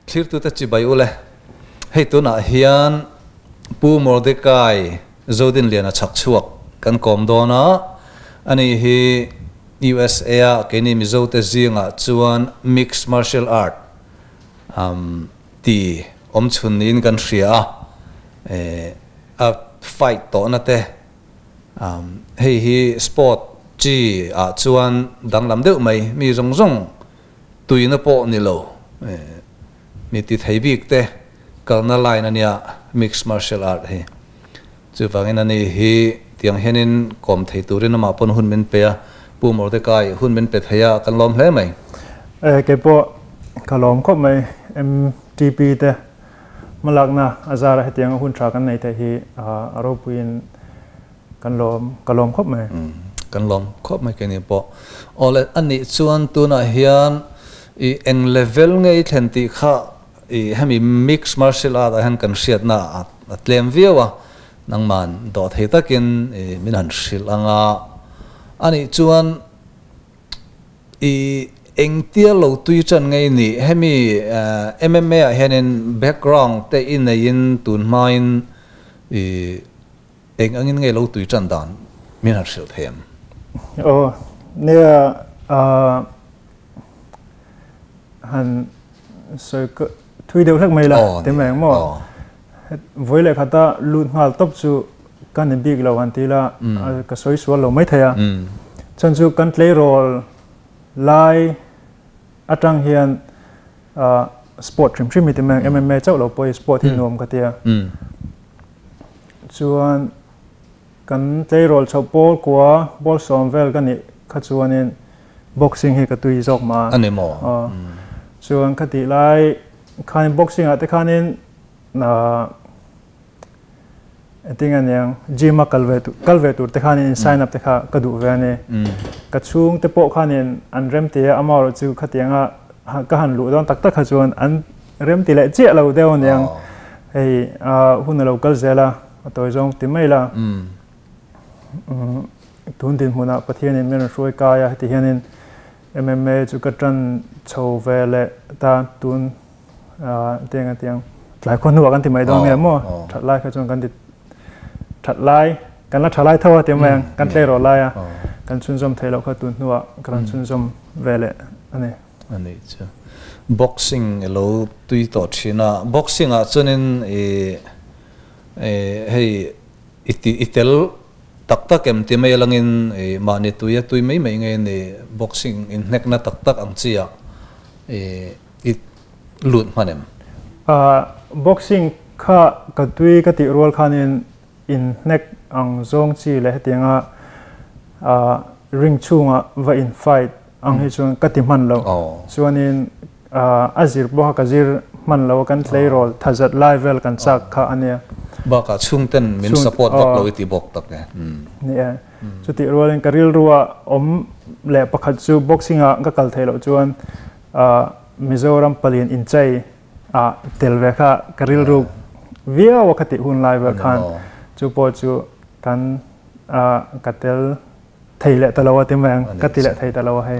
Thlirtute chibai ule, hei tunah hian Pu Mordecai Zodinliana chhakchhuak kan kawm dawn a, ani hi USA-a keini Mizote zingah chuan Mixed Martial Art ti awmchhun niin kan hria a, a fight tawhna te hei hi sport chi ah chuan danglam deuh mai, mi zawng zawng tuina pawh ni lo mi ti thei bik te kalna line a nia mixed martial art hi. Chuvangin ani hi tiang hianin kawm thei turin amah pawn hun min pe a, Pu Mordecai hun min pe thei a, kan lawm hle mai. E, keipawh ka lawm khawp mai MTP te hmalakna a zara hetianga hun tha kan nei theih hi a ropuiin Kan lawm, ka lawm khawp mai. Kan lawm khawp mai keini pawh. Awle, a nih chuan tunah hian i eng level nge i thlen tih kha i hemi mixed martial art ah hian kan hriatna a tlem viau a, nangman dawh thei takin i min han hrilh ang a. A nih chuan i engtia lo tui tan nge i nih? Hemi MMA ah hianin background te i neiin tun hmain i Eng angin nge lo tui tan dan min han hrilh thei em? Aw, nia han sawi thui deuh hlek mai la ti mai ang maw? Vawi leh khata lut nghal tawp chu ka ni bik lo han ti la, ka sawi sual lo mai thei a. Chhan chu kan tleirawl lai atang hian sport hrim hrim hi ti mai ang, MMA chauh lo pawh hi sport hi nuam ka ti a. Chuan kan tleirawl chhoh pawl kua pawl sawm vel ka nih kha chuanin boxing hi ka tui zawk mah a. A ni maw? Aw. Chuan ka tih lai khanin boxing ah te khanin engtin nge niang gym a kal ve kal ve tur te khanin in sign up te kha ka duh ve a ni. Ka chhung te pawh khanin an rem ti a, amaherawh chu khatianga ka han luh dawn tak tak kha chuan an Rem ti leh chiah lo deuh aniang. Hei hun a lo kal zel a, a tawi zawng ti mai la. Tun dinhmunah Pathianin min rawn hruai kai a, heti hianin MMA chu ka tan chho ve leh ta tun tiang a tiang tlai khaw hnuah kan ti mai dawn nge maw? That lai kha chuan kan ti that lai, kan la tha lai tho a ti mai ang, kan tleirawl lai a, kan chhunzawm theih loh kha tun hnuah ka rawn chhunzawm ve leh a ni. A nih chu. Boxing i lo tui tawh thin a, boxing ah chuanin i hei i ti i tel tak tak em ti mai alangin i mahni tui a tui mai mai nge ni boxing inhnekna tak tak ang chi ah i i lut hman em? Boxing kha ka tui ka tih rual khanin inhnek ang zawng chi leh hetianga ring chhunga va in fight ang hi chuan ka ti hman lo. Chuanin a zir pawha ka zir hman lo a, kan tleirawl thazat lai vel kan chak kha a nia. Bakah chhungten min support vak lo i ti bawk tak e. Ni e. Chutih rualin ka rilrua awm leh pakhat chu boxing ah ka kal theih loh chuan Mizoram palian inchei ah tel ve kha ka rilru viau a ka tih hun lai vel khan chu pawh chu kan ka tel thei leh ta lo a ti mai ang ka ti leh thei ta lo a hei.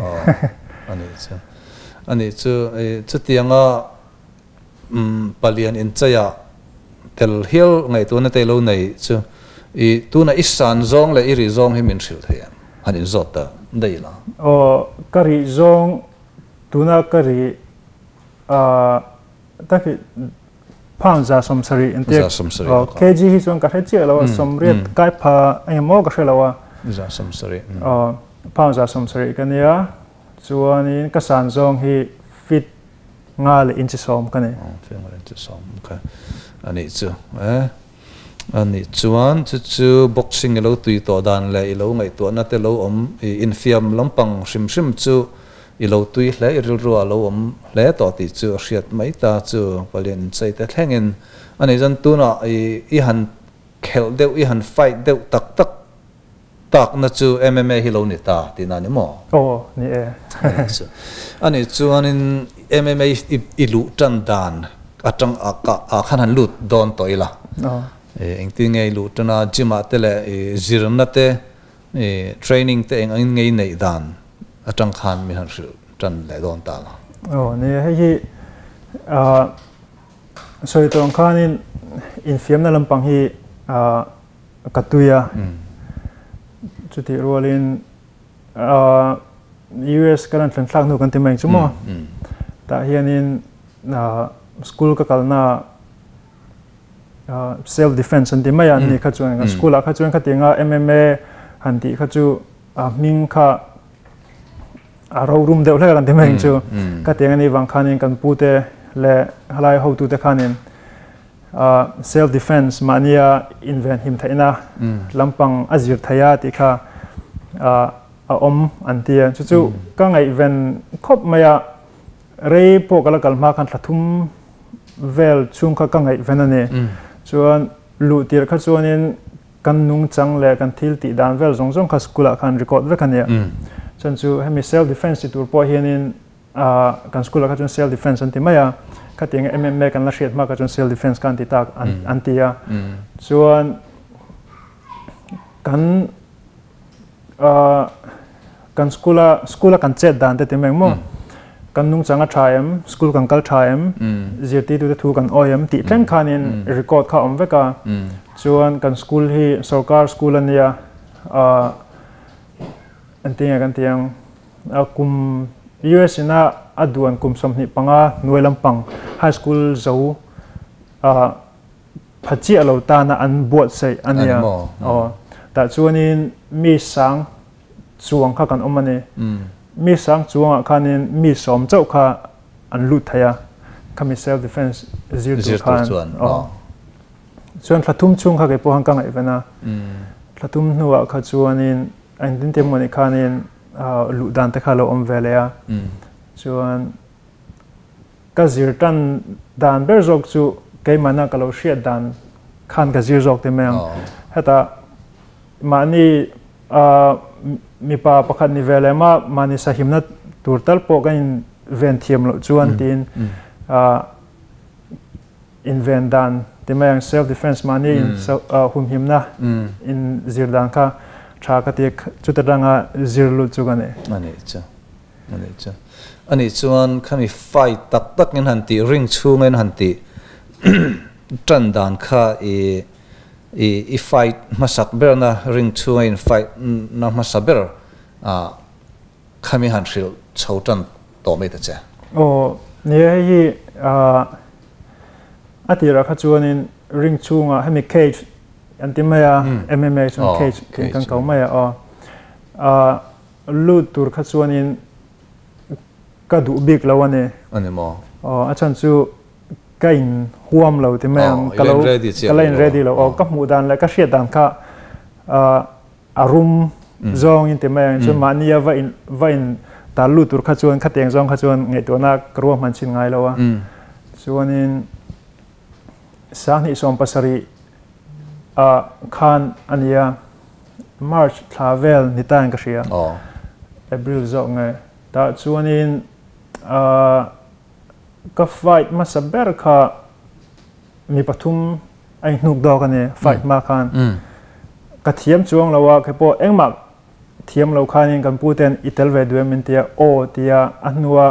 Ani chu ani chu chutianga palian incheia tel hial ngaihtuahna te lo nei chu i tuna i san zawng leh i rih zawng hi min hrilh thei em? Han inzawt ta daih la. Aw ka rih zawng tuna ka rih Taki pound 170 in tia kg hi chuan ka hre chiah lo a 80 kai pha engemaw ka hre lo a 170 pound 170 ka nia chuanin ka san zawng hi feet nga leh inchi sawm ka ni feet nga leh inchi sawm okay anih chu anih chuan chu chu boxing i lo tui tawh dan leh i lo ngaihtuahna te lo awm i infiam lampang hrim hrim chu I lo tui hle, i rilru ah lo awm hle tawh tih chu a hriat mai ta chu Palian inchei te thlengin a nih chuan tunah i i han khelh deuh, i han fight deuh tak tak takna chu MMA hi lo ni ta tihna a ni maw? Aw, ni e. A nih chuanin MMA i i luh tan dan atang ah ka ah khan han lut dawn tawh ila. Engtin nge i luh tan a, gym ah te leh i zirna te I training te eng angin ngei neih dan atang khan min han hrilh tan leh dawn ta la. Aw ni, hei hi Soi tawng khanin infiamna lampang hi ka tui a. Chutih rualin US ka rawn thlen thlak hnu kan ti mai ang chu maw? Tah hianin school ka kalna self defense an ti mai a an ni kha chuan kan school ah kha chuan khatianga MMA han tih kha chu a hming kha a rorum deuh hlek a kan ti mai ang chu. Khatiang anih vang khanin kan pute leh halai hotute khanin self defense mahnia invenhim theihna lampang a zir thei a tih kha a awm an ti a. Chu chu ka ngaihven khawp mai a, rei pawh ka la kal hma khan thla thum vel chhung kha ka ngaihven a ni. Chuan luh tirh kha chuanin kan nungchang leh kan thil tih dan vel zawng zawng kha school ah khan record vek a nia. Chuan chu hemi self defense ti tur pawh hianin kan school ah kha chuan self defense an ti mai a, khatiang MMA kan la hriat hma kha chuan self defense kha an ti tak an ti a. Chuan kan kan school a school a kan chet dan te ti mai ang maw? Kan nungchang a tha em? School kan kal tha em? Zirtirtute thu kan awi em? Tih thleng khanin record kha a awm vek a. Chuan kan school hi sorkar school a nia, engtin nge kan tih ang? Kum US ina a duan kum 25 hnuai lampang high school zo pha chiah lo tana an buatsaih a nia. Aw, tah chuanin mi sang chuang kha kan awm a ni. Mi sang chuangah khanin mi sawm chauh kha an lut thei a, khami self defense zir tur khan. Aw, chuan thla thum chhung kha kei pawh khan ka ngaihven a. Thla thum hnuah kha chuanin engtin te emaw ni khanin luh dan te kha a lo awm ve leh a. Chuan Ka zir tan dan ber zawk chu keimahna ka lo hriat dan khan ka zir zawk ti mai ang. Hetah mahni mipa pakhat ni ve leh mah mahni sahimna tur tal pawh kan in ven thiam loh chuan tiin in ven dan ti mai ang self defense mahni in humhimna in zir dan kha tha ka ti chuta tanga zir lut chu ka ni. A nih chu. A nih chu. A nih chuan khami fight tak tak in han tih ring chhunga in han tih tan dan kha i i i fight hmasak berna ring chhunga in fight na hmasa ber ah khami han hrilh chho tan tawh mai ta che. Aw ni e hei hi a tirah kha chuanin ring chhungah hemi cage an ti mai a MMA chuan cage tiin kan ko mai a aw. Lut tur kha chuanin ka duh bik lo a ni. A ni maw? Aw, a chhan chu ka in huam lo ti mai ang. Ka lo ka la in ready lo. Aw, ka hmuh dan leh ka hriat dan kha a rum zawng in ti mai ang. Chuan mahni a va in va in tal lut tur kha chuan khatiang zawng kha chuan ngaihtuahna ka ruahman chhin ngai lo a. Chuanin 2017 ah khan a ni a. March thla vel ni ta in ka hria. April zawk nge. Tah chuanin ka fight hmasa ber kha mi pathum a inhnuk dawk a ni fight hma khan. Ka thiam chuang lo a, keipawh engmah thiam lo khanin kan pu ten i tel ve duh em min ti a, aw tia a hnua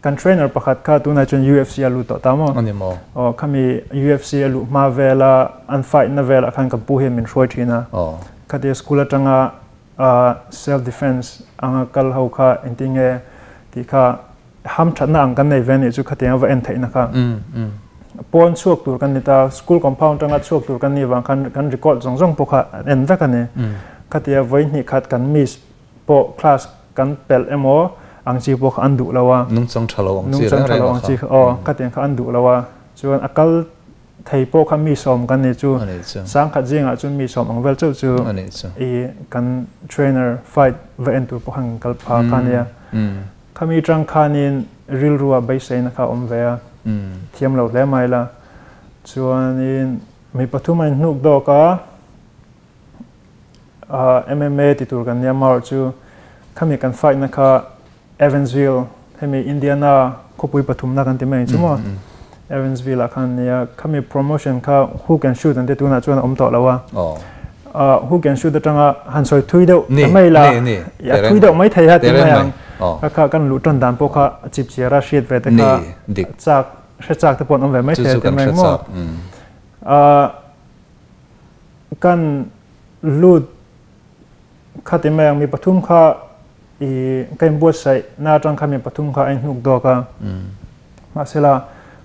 kan trainer pakhat kha tunah chuan UFC a lut tawh ta maw? A ni maw? Aw, khami UFC a luh hma vela an fight na velah khan kan pu hian min hruai thin a. Aw. Khatia school atanga self defense anga kal ho kha engtin nge tih kha ham thatna ang kan nei ve anih chu khatiang a va en theihna kha. Pawn chhuak tur kan ni ta, school compound atanga chhuak tur kan nih vang khan kan record zawng zawng pawh kha an en vek a ni. Khatia vawi hnih khat kan miss pawh class kan pelh emaw ang chi pawh kha an duh lo a. Nungchang tha lo ang chi reng reng kha. Aw, khatiang kha an duh lo a. Chuan a kal thei pawh kha mi sawm kan ni chu. Sangkhat zingah chuan mi sawm ang vel chauh chu i kan trainer fight va en tur pawh khan kan kal pha kha nia. Khami tang khanin rilrua beiseina kha awm ve a. Thiam lo hle mai la. Chuanin mi pathum a inhnuk dawk a. MMA ti tur kan nia mar chu khami kan fight na kha Evansville hemi Indiana khawpui pathum na kan ti mai chu maw Evansville ah khan nia khami promotion kha Hook and Shoot an ti tunah chuan a awm tawh lo a Hook and Shoot atanga han sawi thui deuh ta mai la a thui deuh mai thei a ti mai ang. Kha kha kan luh tan dan pawh kha chipchiar a hriat ve te kha chak hre chak te pawh an awm ve mai thei a ti mai maw. Kan lut kha ti mai ang mi pathum kha i ka inbuatsaih na atang kha mi pathum kha a inhnuk dawk a. Mahsela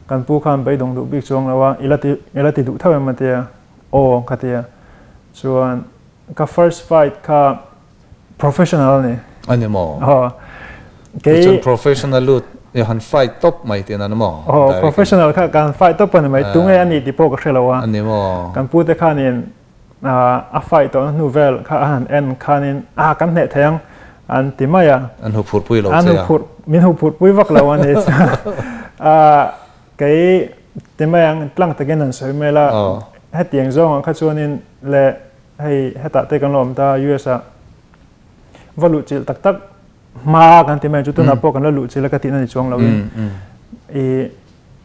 kan pu khan beidawng duh bik chuang lo a, i la ti i la ti duh tho em a tia, aw ka tia. Chuan ka first fight kha professional a ni. A ni maw? Aw. Kei Chuan professional lut i han fight tawp mai tihna ni maw? Aw, professional kha kan fight tawp a ni mai. Tunge a ni tih pawh ka hre lo a. A ni maw? Kan pute khanin a fight tawhna hnu vel kha a han en khanin a kan hneh thei ang an ti mai a. An huphurh pui lo che a. An huphurh, min huphurh pui vak lo a ni. Kei ti mai ang tlang takin an sawi mai la. Hetiang zawngah kha chuanin le Hei hetah te kan lo awm ta US ah va luh chilh tak tak hma kan ti mai chu tunah pawh kan la luh chilh a ka tihna ni chuang lo in i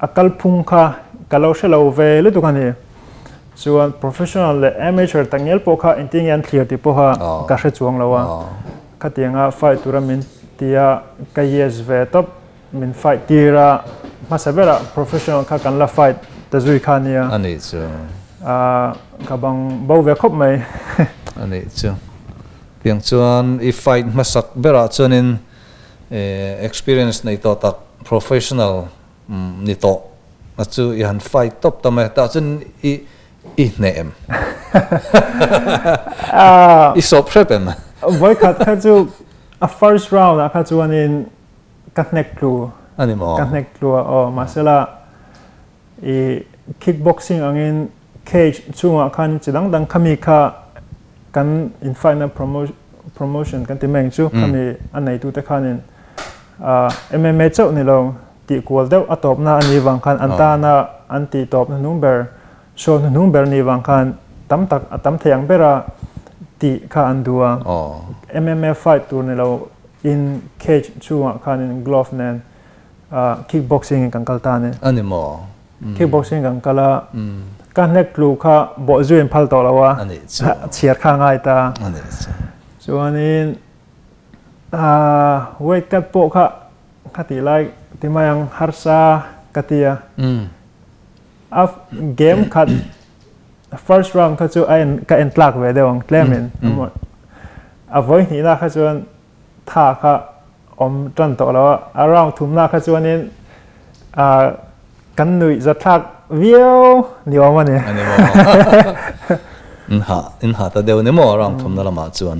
a kalphung kha ka lo hre lo ve lutuk a ni. Chuan professional leh amateur tak ngial pawh kha engtin nge an thlir tih pawha ka hre chuang lo a. Khatianga fight tura min tia ka yes ve tawp min fight tir a, hmasa berah professional kha kan la fight ta zui kha nia. A nih chu. Ka bang bo ve khawp mai. A nih chu. Tiang chuan i fight hmasak berah chuanin experience nei tawh tak professional ni tawh a chu i han fight tawp ta mai. Tah chuan i i hneh em? I sawp hrep em? Vawikhat kha chu a first round ah kha chuanin Ka hnek tlu. A ni maw? Ka hnek tlu a, aw. Mahsela, i kickboxing angin cage chungah khan chi dang dang khami kha kan in fight na promotion kan ti mai ang chu, khami a neitute khanin MMA chauh ni lo tih kual deuh a tawpna a nih vang khan an tana an tih tawp hnuhnung ber, show hnuhnung ber nih vang khan tam tak a tam thei ang bera tih kha an duh a. MMA fight tur ni lo In cage chungah khanin glove nen kick boxing in kan kal ta a ni. A ni maw? Kick boxing kan kal a, ka hnek tlu kha bawh zui in phal tawh lo a, chhiar kha a ngai ta. A nih chu. Chuanin weight cut pawh kha ka tih lai ti mai ang harsa ka ti a. A game khat first round kha chu a en ka en tlak ve deuh ang tlem in a vawi hnihna kha chuan tha kha awm tan tawh lo a a round thumna kha chuanin kan nuih zathlak viau ni awm a ni. Ani maw? In ha in ha ta deuh ni maw round thumna lamah chuan.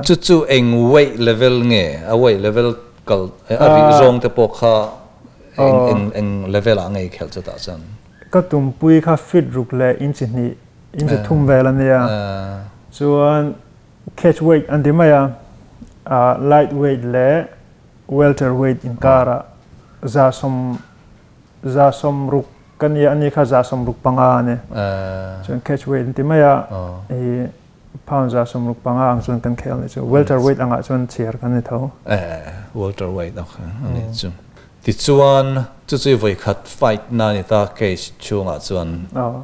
Chu chu eng weight level nge a weight level kal a rih zawng te pawh kha eng eng eng level ah nge i khelh chutah chuan? Ka tumpui kha fit ruk leh inchi hnih, inchi thum vel a nia. Chuan catch weight an ti mai a, light weight leh welter weight inkarah za sawm, za sawm ruk ka nia, ani kha za sawm ruk panga a ni. Chuan catch weight an ti mai a, i pound za sawm ruk panga ang chuan kan khel ni chu. Welter weight angah chuan chhiar kan ni tho. Welter weight a ni chu. Tichuan, chu chu i vawikhat fight na ni ta cage chhungah chuan. Aw.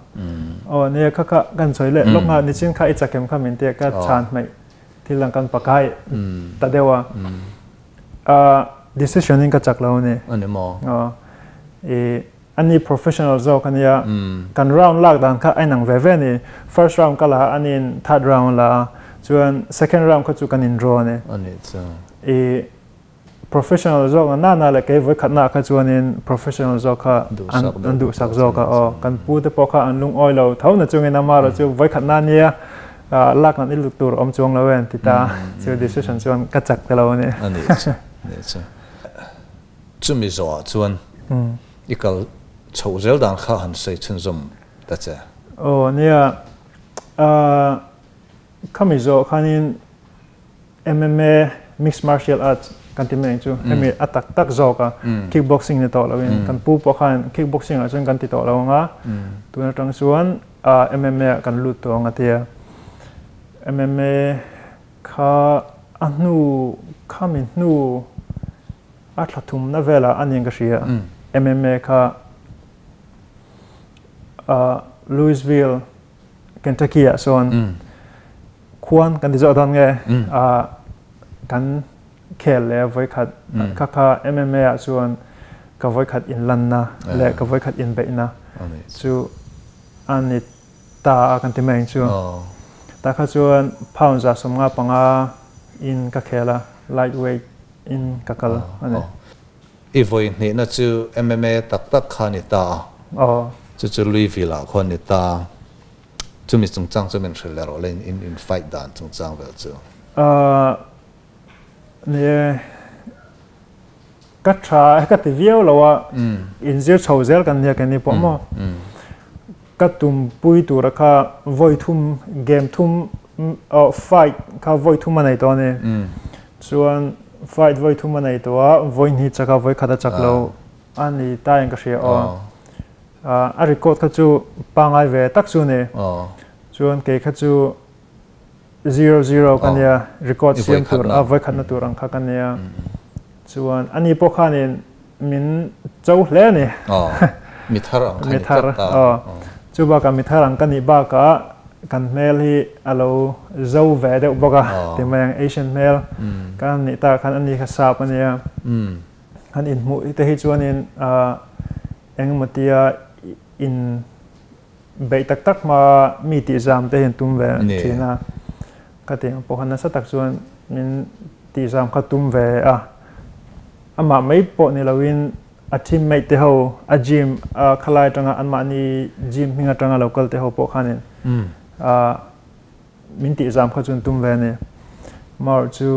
Aw nia kha kha kan sawi leh lawk nga nichin kha i chakem kha min tia ka chhan hmeih thil ang kan pakai ta deuh a. A decision in ka chak lo a ni. A ni maw? Aw. I ani professional zawk a nia. Kan round lak dan kha a inang ve ve a ni. First round ka la a, aniin third round a la a. Chuan second round kha chu kan in draw a ni. A nih chu. I Professional zawk na nana leh kei vawikhatna kha chuanin professional zawk kha an duhsak zawk a aw. Kan pu te pawh kha an lungawi lo tho na chungin amarawh chu vawikhatna nia lak nan i lut tur awm chuang lo e an ti ta. Chu decision chuan ka chak ta lo a ni. A nih chu, nih chu. Chumi zawhah chuan i kal chhoh zel dan kha han sawi chhunzawm ta che. Aw nia, khami zawh khanin MMA, Mixed Martial Arts, kan ti mai ang chu hemi a tak tak zawk a kickboxing ni tawh loin kan pu pawh khan kickboxing ah chuan kan ti tawh lo ang a tun atang chuan MMA ah kan lut tawh ang a tia MMA kha a hnu khami hnu a thla thumna velah a nih ka hria MMA kha Louisville Kentucky ah sawn khuan kan ti zawh dawn nge kan Khel leh vawikhat kha kha MMA ah chuan ka vawikhat inlanna leh ka vawikhat inbeihna chu a ni ta a kan ti mai ang chu. Tah kha chuan pound 155 in ka khel a, lightweight in ka kal a ni. I vawi hnihna chu MMA tak tak kha a ni ta a, chu chu Louisville ah khuan a ni ta. Chumi chungchang chu min hrilh leh rawh le in in fight dan chungchang vel chu. Ni e, ka tha e ka ti viau lo a, inzir chho zel kan nia keini pawh maw. Ka tumpui tura kha vawi thum game thum oh fight kha vawi thum a nei tawh a ni. Chuan fight vawi thum a nei tawh a, vawi hnih chak a vawi khat a chak lo a ni ta in ka hria aw. A record kha chu pangai ve tak chu a ni. Chuan kei kha chu 0-0 ka nia, record siam tur a vawikhatna tur ang kha ka nia. Chuan ani pawh khanin min cho hle a ni. Mi thar ang kha ni tlat ta. Chu bakah mi thar ang ka nih bakah kan hmel hi a lo zo ve deuh bawk a, ti mai ang Asian hmel kan nih takah khan ani kha sap a nia. Han inhmuh te hi chuanin engemaw tia in Beih tak tak hma mi tih zam te hian tum ve thin a, ka tih ang pawh khan nasa tak chuan min tih zam kha tum ve a, amah mai pawh ni loin a teammate te ho a gym a khalai atanga anmahni gym hming atanga lo kal te ho pawh khanin min tih zam kha chuan tum ve a ni. Marawh chu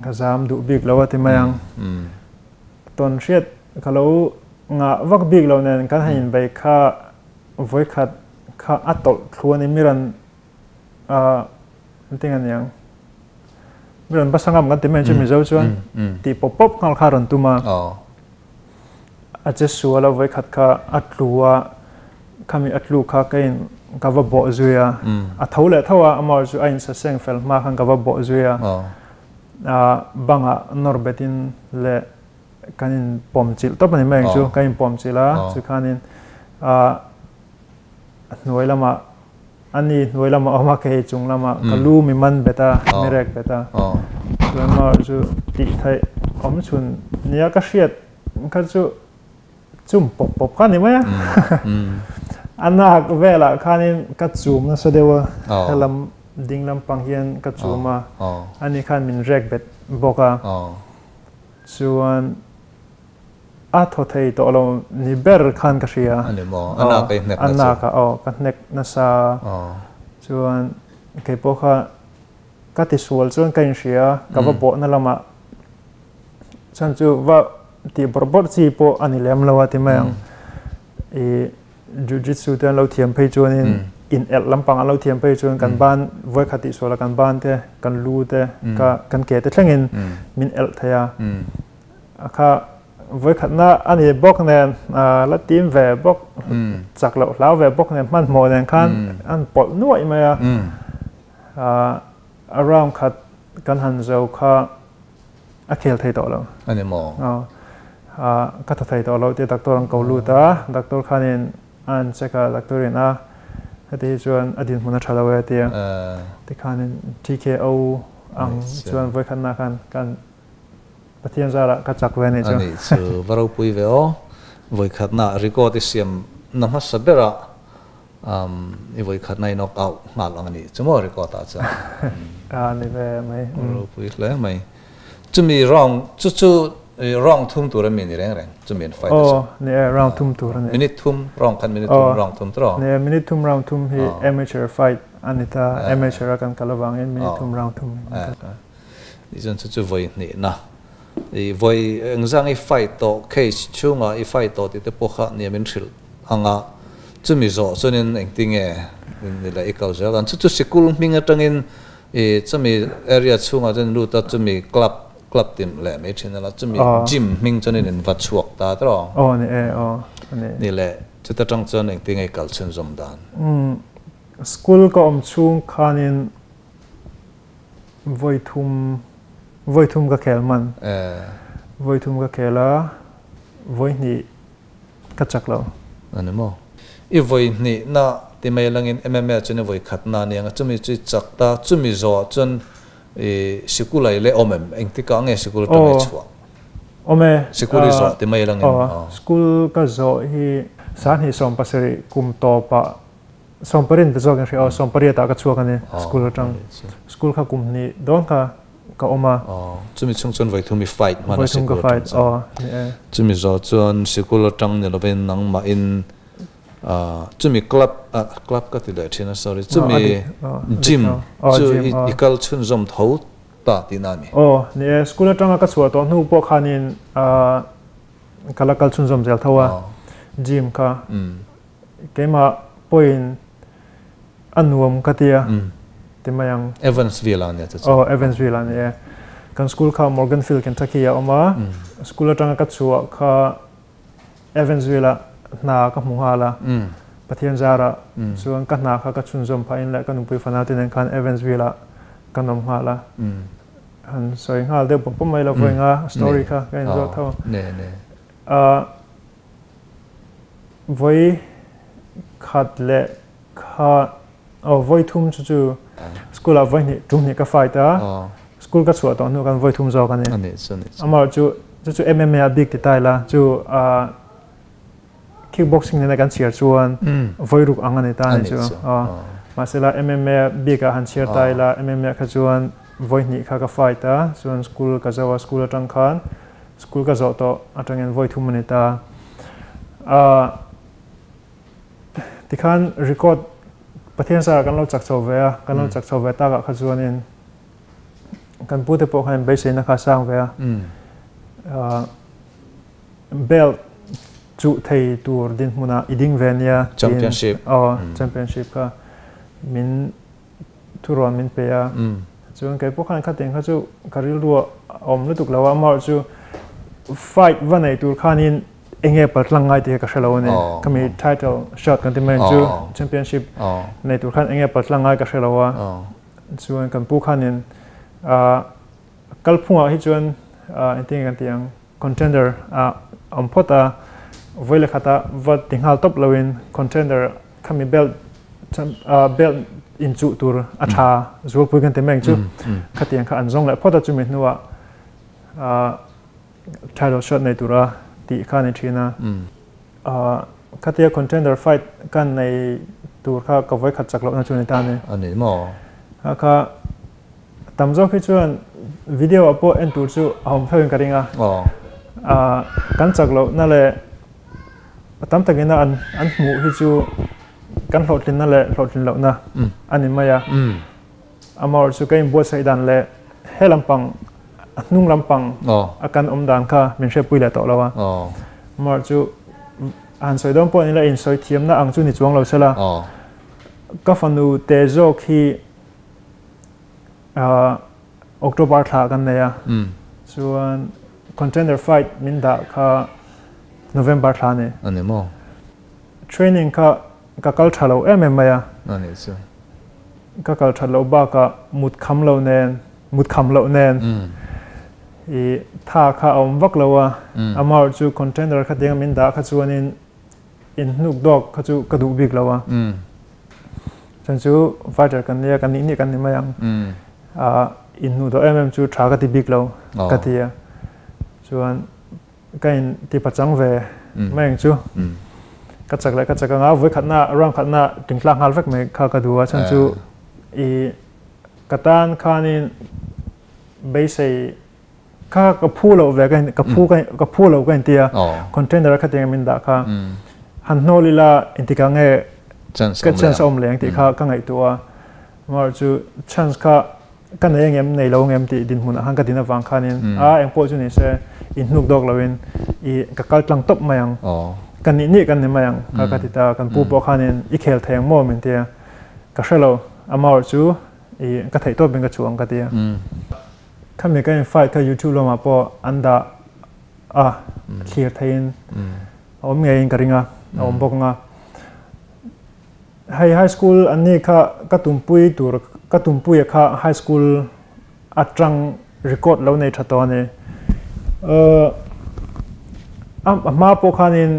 ka zam duh bik lo a ti mai ang. Tawn hriat ka lo ngah vak bik lo nen kan han inbei kha vawikhat kha a tawlh thlu a ni. Mi rawn engtin a niang mi rawn basa ngam kan ti mai chu Mizo chuan tih pawp pawp nghal kha a rawn tum a. A che sual a vawikhat kha a tlu a, khami a tlu kha ka in ka va bawh zui a. A tho leh tho a, amah chu a insaseng fel hma khan ka va bawh zui a. Bangah nawr betin leh kan in pawm chilh tawp a ni mai ang chu, kan in pawm chilh a, chu khanin hnuai lamah a ni hnuai lamah a awm a, kei chung lamah ka lu mi man bet a, mi rek bet a, chuan maw chu tih theih awm chhun nia ka hriat kha chu chum pawp pawp kha a ni mai a, a nak velah khanin ka chum nasa deuh a, helam ding lampang hian ka chum a, ani khan min rek bet bawk a, chuan a thaw thei tawh lo ni ber khan ka hria. A ni maw? A nak a i hnek nasa? A nak a aw, ka hnek nasa, chuan kei pawh kha ka tisual chuan ka inhria, ka va bawhna lamah Chuan chu va tih bawrh bawrh chi pawh a ni lem lo a ti mai ang. I jiu-jitsu te an lo thiam phei chuanin in elh lampang an lo thiam phei chuan kan ban vawi khat tih sual a kan ban te, kan lu te, ka kan ke te thlengin min elh thei a. A kha vawi khatna a ni bawk nen la tim ve bawk, chak loh hlau ve bawk nen hmanhmawh nen khan an pawlh nuaih mai a. A round khat kan han zo kha a khel thei tawh lo. A ni maw? Aw. Ka tha thei tawh lo tia doctor an ko lut a, doctor khanin a an check a, doctor in a heti hi chuan a dinhmun a tha lo e a ti a. Tikhanin TKO ang chuan vawikhatna khan kan Pathian zarah ka chak ve a nih chu. A nih chu, va ropui ve aw. Vawikhatna record i siam na hmasa berah I vawi khatna i knock out nghal ang a nih chu maw record ah chuan. A ni ve mai. Ropui hle mai. Chumi round chu chu round thum tur a mi ni reng reng chumi an fight a chu. Aw ni e round thum tur a ni. Minute thum round khan minute thum round thum tur aw. Ni e minute thum round thum hi amateur fight a ni ta amateur a kan kal avangin minute thum round thum. Ni chuan chu chu vawi hnihna i vawi engzang i fight tawh cage chhungah i fight tawh tih te pawh kha nia min hrilh anga chumi zawh chuanin engtinge ni leh i kal zel ang chu chu sikul hming atangin i chumi area chhungah chuan lut a chumi club club ti leh mai thin ila chumi gym hming chuanin in va chhuak ta tawh aw. Aw ni e aw ni. Ni leh chuta tang chuan engtinge i kal chhunzawm dan. School ka awm chhung khanin Vawi thum, vawi thum ka khel hman. Vawi thum ka khel a, vawi hnih ka chak lo. A ni maw? I vawi hnih na ti mai langin MMA chuan i vawi khat na aniang a, chumi chu i chak ta, chumi zawhah chuan I sikul ah i le awm em? Engtikah nge sikul atang i chhuah? Awm e. Sikul i zawh ti mai langin. Aw, school ka zawh hi sanghnih 70 kum tawpah sawmparin ta zawk in hria aw, sawmpariat ah ka chhuak a ni school atang. School kha kum hnih dawn kha ka awm a. Aw, chumi chhung chuan vawithum i fight hman a sikul atang chuan. Aw, ni e. Chumi zawh chuan sikul atang ni lovin nangmahin Chumi club, club ka ti leh thin a, sorry, chumi gym chu i kal chhunzawm tho ta tihna a ni. Aw, ni e, school atanga ka chhuah tawh hnu pawh khanin ka la kal chhunzawm zel tho a, gym kha keimah pawhin a nuam ka ti a ti mai ang. Evansville ah nia chu chu. Aw, Evansville ah ni e. Kan school kha Morganfield, Kentucky ah a awm a, school atanga ka chhuah kha Evansville ah hna ka hmu nghal a, Pathian zarah chuan ka hna kha ka chhunzawm phahin leh ka nupui fanau te nen khan Evansville ah kan awm nghal a. Han sawi nghal deuh pawp pawp mai lo vawi nga story kha ka inzawt tho. Vawi khat leh kha aw vawi thum chu chu school ah vawi hnih tum hnih ka fight a school ka chhuah tawh hnu khan vawi thum zawk a ni amah chu chu chu MMA a bik ti ta ila chu kickboxing nena kan chhiar chuan vawi ruk ang a ni ta a ni chu mahsela MMA bik ah han chhiar ta ila MMA kha chuan vawi hnih kha ka fight a chuan school ka zo a school atang khan school ka zawh tawh atangin vawi thum a ni ta a Tikhan record Pathian zarah kan lo chak chho ve a, kan lo chak chho ve takah kha chuanin kan pute pawh khan beiseina kha a sang ve a. Belt chuh thei tur dinhmunah i ding ve nia tiin Championship. Aw, championship kha min thurawn min pe a. Chuan kei pawh khan khatiang kha chu ka rilru a awm lutuk lo a, amaherawhchu fight va nei tur khanin enge paltlang ngai tih hi ka hre lo a ni. Khami title shot kan ti mai ang chu championship nei tur khan enge paltlang ngai ka hre lo a. Chuan kan pu khanin kalphungah hi chuan engtin nge kan tih ang contender a awm phawt a, vawi leh khatah va ti nghal tawp loin contender khami belt belt inchuh tur a tha zualpui kan ti mai ang chu khatiang kha an zawng leh phawt a chumi hnuah title shot nei tura tih kha a ni thin a. Khatia contender fight kan nei tur kha ka vawi khat chak lohna chu a ni ta a ni. A ni maw? Kha tam zawk hi chuan video ah pawh en tur chu a awm theuhin ka ring a. Kan chak lohna leh tam takin a an hmuh hi chu kan hlawhtlinna leh hlawhtlin lohna a ni mai a. Amaherawhchu chu ka inbuatsaih dan leh he lampang a hnung lampang a kan awm dan kha min hriatpui leh tawh lo a. Amaherawhchu a han sawi dawn pawh ni la insawi thiamna ang chu ni chuang lo sela. Ka fanu te zawk hi October thla kan nei a. Chuan contender fight min dah kha November thla a ni. A ni maw? Training kha ka kal tha lo em em mai a. A nih chu. Ka kal that loh bakah mut kham lo nen, mut kham loh nen i tha kha a awm vak lo a. Amaherawhchu chu contender kha tianga min dah kha chuanin in hnuk dawk kha chu ka duh bik lo a. Chuan chu fighter kan nia, kan nih nih kan ni mai ang. In hnuh dawh em em chu tha ka ti bik lo ka ti a. Chuan ka in ti pachang ve mai ang chu ka chak leh ka chak anga vawi khatna round khatna tingtlak nghal vek mai kha ka duh a chhan chu i ka tan khanin beisei kha ka phu loh ve ka ka phu ka ka phu lo ka inti a contender kha tiang min dah kha han hnawl ila intika nge ka chance awm leng tih kha ka ngaihtuah a mar chu chance kha Ka nei angem, nei lo angem tih dinhmunah khan ka din avang khanin a engpawh chu ni se in hnuk dawk loin i ka kal tlang tawp mai ang, ka nih nih kan ni mai ang kha ka ti ta. Kan pu pawh khanin i khel thei ang maw min ti a, ka hre lo, amah chu i ka theih tawpin ka chuh ang ka ti a. Khami ka in fight kha YouTube lamah pawh an dah a, thlir theihin a awm ngeiin ka ring a, a awm bawk ang a. Hei high school an ni kha ka tumpui tur ka tumpuia kha high school atang record lo nei tha tawh a ni. A hma pawh khanin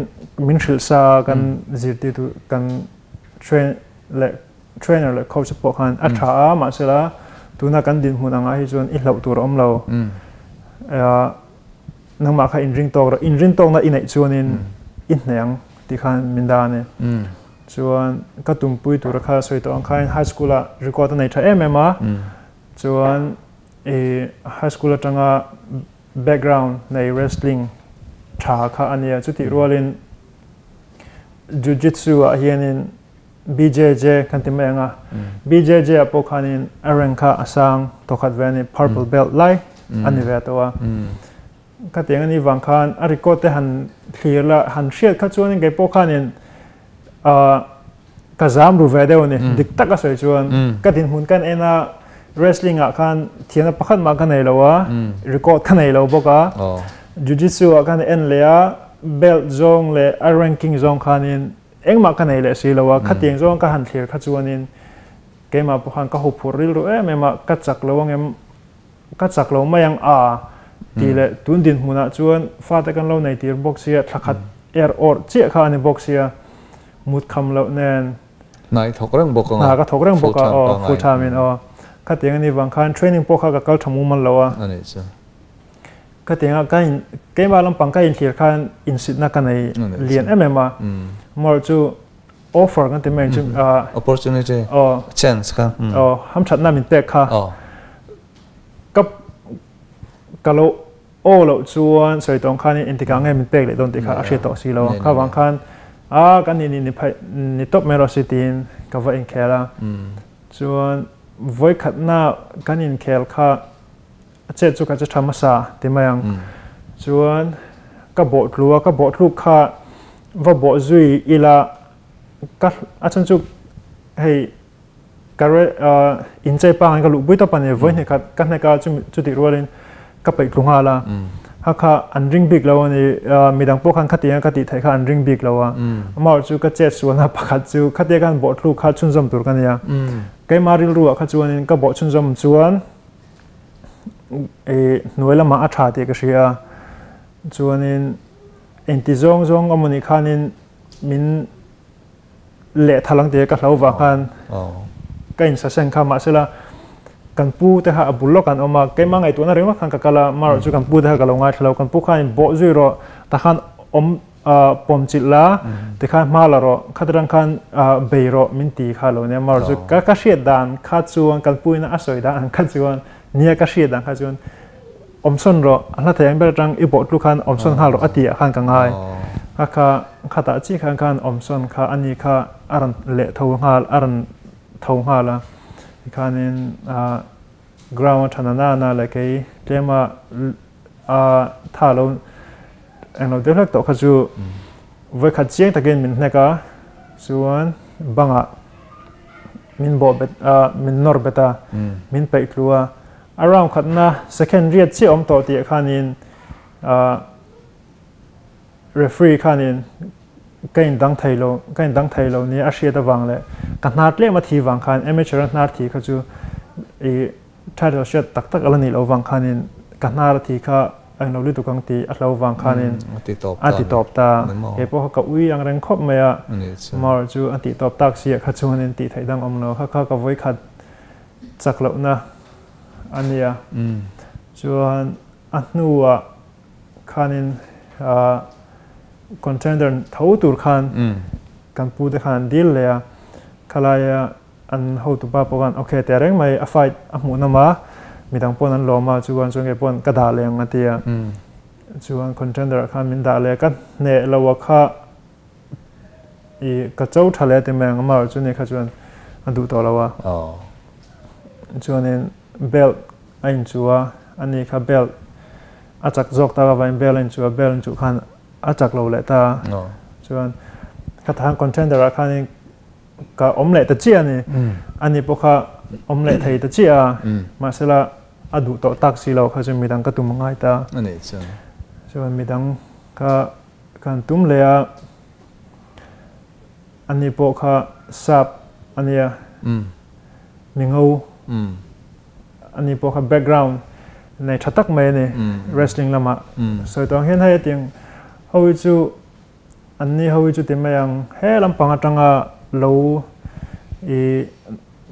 min hrilh sa kan zirtirtu kan train leh trainer leh coach pawh khan a tha a mahsela Tuna kan dinhmun angah hi chuan i hlauh tur a awm lo. Nangmah kha inring tawk rawh, inrin tawkna i neih chuanin i hneh ang tih khan min dah a ni. Chuan ka tumpui tura kha sawi tawh ang khain high school ah record a nei tha em em a, chuan i high school atanga background nei wrestling tha kha a nia. Chutih rualin Jiu-Jitsu ah hianin BJJ kan ti mai ang a, BJJ ah pawh khanin a rank kha a sang tawkhat ve a ni, purple belt lai a ni ve tawh a. Ka tiang a nih vang khan a record te han thlir la, han hriat kha chuanin kei pawh khanin ka zam ru ve deuh a ni, dik tak a sawi chuan. Ka dinhmun kan en a, wrestling ah khan thiamna pakhat mah ka nei lo a, record ka nei lo bawk a, jiu-jitsu ah khan en leh a, belt zawng leh a ranking zawng khanin Engmah ka nei leh si lo a, khatiang zawng ka han thlir kha chuanin keimah pawh khan ka huphurh rilru em em a, ka chak lo ang em, ka chak lo mai ang a tih leh tun dinhmunah chuan fate kan lo nei tir bawk sia, thla khat er awrh chiah kha a ni bawk sia, mut kham loh nen. Hna i thawk reng bawk ang a, Hna ka thawk reng bawk a, aw full time in aw. Khatiang a nih vang khan training pawh kha ka kal tha mumal lo a. A nih chu. Ka ti anga ka in keimah lampang ka inthlir khan insitna ka nei lian em em a mawrh chu offer kan ti mai chu opportunity chance kha aw hamthatna min pek kha ka ka lo aw loh chuan sawi tawng khan intikah nge min pek leh dawn tih kha a hriat tawh si lo kha vang khan a kan ni ni phai ni tawp mai rawh si tiin ka va inkhel a chuan vawikhatna kan inkhel kha A chet chu ka che tha hmasa ti mai ang. Chuan ka bawh tlu a, ka bawh tluk kha va bawh zui ila ka a chhan chu hei ka re inchei pangai ka luh pui tawp a ni. Vawi hnih khat ka hnek a chumi chutih rualin ka peih tlu nghal a. Ha kha an ring bik lo a ni. Midang pawh khan khatianga ka tih theih kha an ring bik lo a. Amaherawhchu chu ka chet sualna pakhat chu khatia khan bawh tluk kha chhunzawm tur ka ni a. Keimah rilruah kha chuanin ka bawh chhunzawm chuan hnuai lamah a tha tih ka hria a, chuanin engti zawng zawng a mawni khanin min lehthal ang tih ka hlau vang khan ka insaseng kha mahsela kan pu te kha a bul lawk an awm a, keimah ngaihtuahna ringawt khan ka kal a, marawh chu kan pu te kha ka lo ngaithla lo, kan pu khanin bawh zui rawh takhan awm pawmchilh la tikhan hma la rawh khatirang khan bei rawh min ti kha lo nia mar chu ka ka hriat dan kha chuan kan puina a sawi dan ang kha chuan nia ka hriat dan kha chuan awmsawn rawh a hla thei ang ber atang i bawh tlu khan awmsawn nghal rawh a ti ah khan ka ngai kha kha khatah chi khan khan awmsawn kha ani kha a rawn leh tho nghal a rawn tho nghal a tikhanin ground a thana nana leh kei tlema a tha lo Englo deuh hlek tawh kha chu vawikhat chiang takin min hnek a, chuan bangah min bawh bet a, min nawr bet a, min peih tlu a. A round khatna second riat chiah awm tawh tih khanin referee khanin ka indang thei lo, ka indang thei lo nia a hriat avang leh ka hnar tlem a thi vang khan amateur a hnar thi kha chu i title hriat tak tak a la nih loh vang khanin ka hnar a thi kha a englo lutuk ang tih a hlo vang khanin a ti tawp ta. Kei pawh kha ka ui ang reng khawp mai a, Mar chu a tih tawp tak si ah kha chuanin tih theih dang awm lo. Kha kha ka vawi khat chak lohna a nia. Chuan a hnuah khanin contender tho tur khan kan pu te khan an dil leh a, khalaia An hotupa pawh khan ok teh reng mai a fight a hmuh nawm a, midang pawn an lawm a, chuan chuan kei pawn ka dah leh ang a ti a. Chuan contender ah khan min dah leh a, ka hneh lo a kha i ka cho tha leh a ti mai ang, amaherawh chu ni kha chuan a duh tawh lo a. Chuanin belt a inchuh a, ani kha belt a chak zawk tak avangin belt a inchuh a, belt a inchuh khan a chak lo leh ta a. Chuan khatah khan contender ah khanin Ka awm leh ta chiah a ni. Ani pawh kha awm leh thei ta chiah a, mahsela a duh tawh tak si lo kha chu midang ka tum a ngai ta. A nih chuan. Chuan midang kha kan tum leh a, ani pawh kha sap a nia, mingo ani pawh kha background nei tha tak mai a ni wrestling lamah. Sawi tawh ang hian hei hetiang ho hi chu Anni ho hi chuti mai ang, he lampang atanga lo i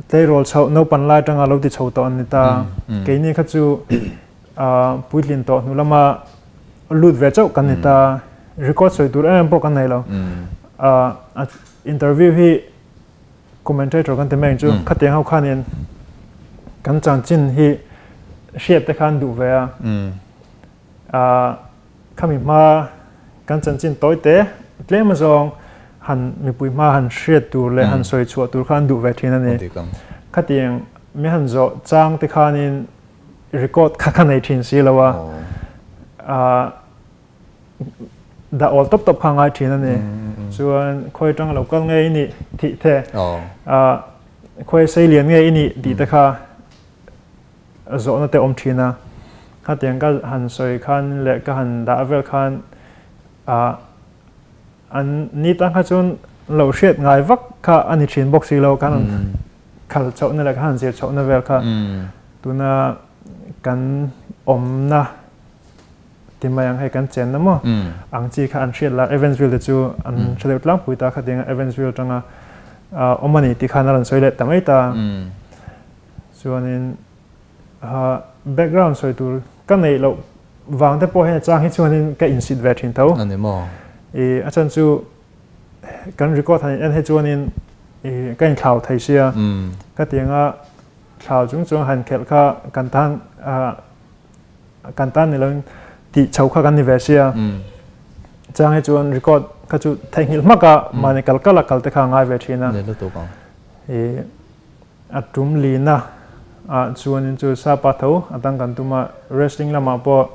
Tleirawl chhoh naupan lai atanga lo ti chho tawh an ni ta. Keini kha chu puitlin tawh hnu lama lut ve chauh kan ni ta. Record sawi tur em em pawh kan nei lo. Interview hi commentator kan ti mai ang chu. Khatiang ho khanin kan chanchin hi hriat te khan duh ve a. Khami hma kan chanchin tawi te tlem azawng han mipui hma han hriat tur leh han sawi chhuah tur kha an duh ve thin a ni. Khatiang mi han zawh chang te khanin record kha ka nei thin si lo a, dah awl tawp tawp kha a ngai thin a ni. Chuan khawi atanga lo kal nge i nih tih te, khawi sei lian nge i nih tih te kha zawhna te awm thin a, khatiang ka han sawi khan leh ka han dah vel khan ah an ni tan kha chuan lo hriat ngai vak kha a ni thin bawk si lo, kan han khal chhohna leh kan han zir chhohna vel kha tuna kan awmna ti mai ang hei kan chenna maw ang chi kha an hriat la Evansville te chu an hre deuh tlangpui ta khatiang Evansville atanga awm a ni tih khan a rawn sawi leh ta mai ta. Chuanin background sawi tur ka neih loh vang te pawh hian a chang hi chuanin ka insit ve thin tho. A ni maw? I a chan chu kan record han en hi chuanin i ka inthlau thei sia. Ka tianga thlau chung chung han khelh kha kan tan kan tan ni loin tih chho kha kan ni ve sia. Chang hi chuan record kha chu theihnghilh hmak a mahni kal kal a kal te kha a ngai ve thin a. Ni lutuk ang. I A tum lina ah chuanin chu Sapa tho a dang kan tum a, wrestling lamah pawh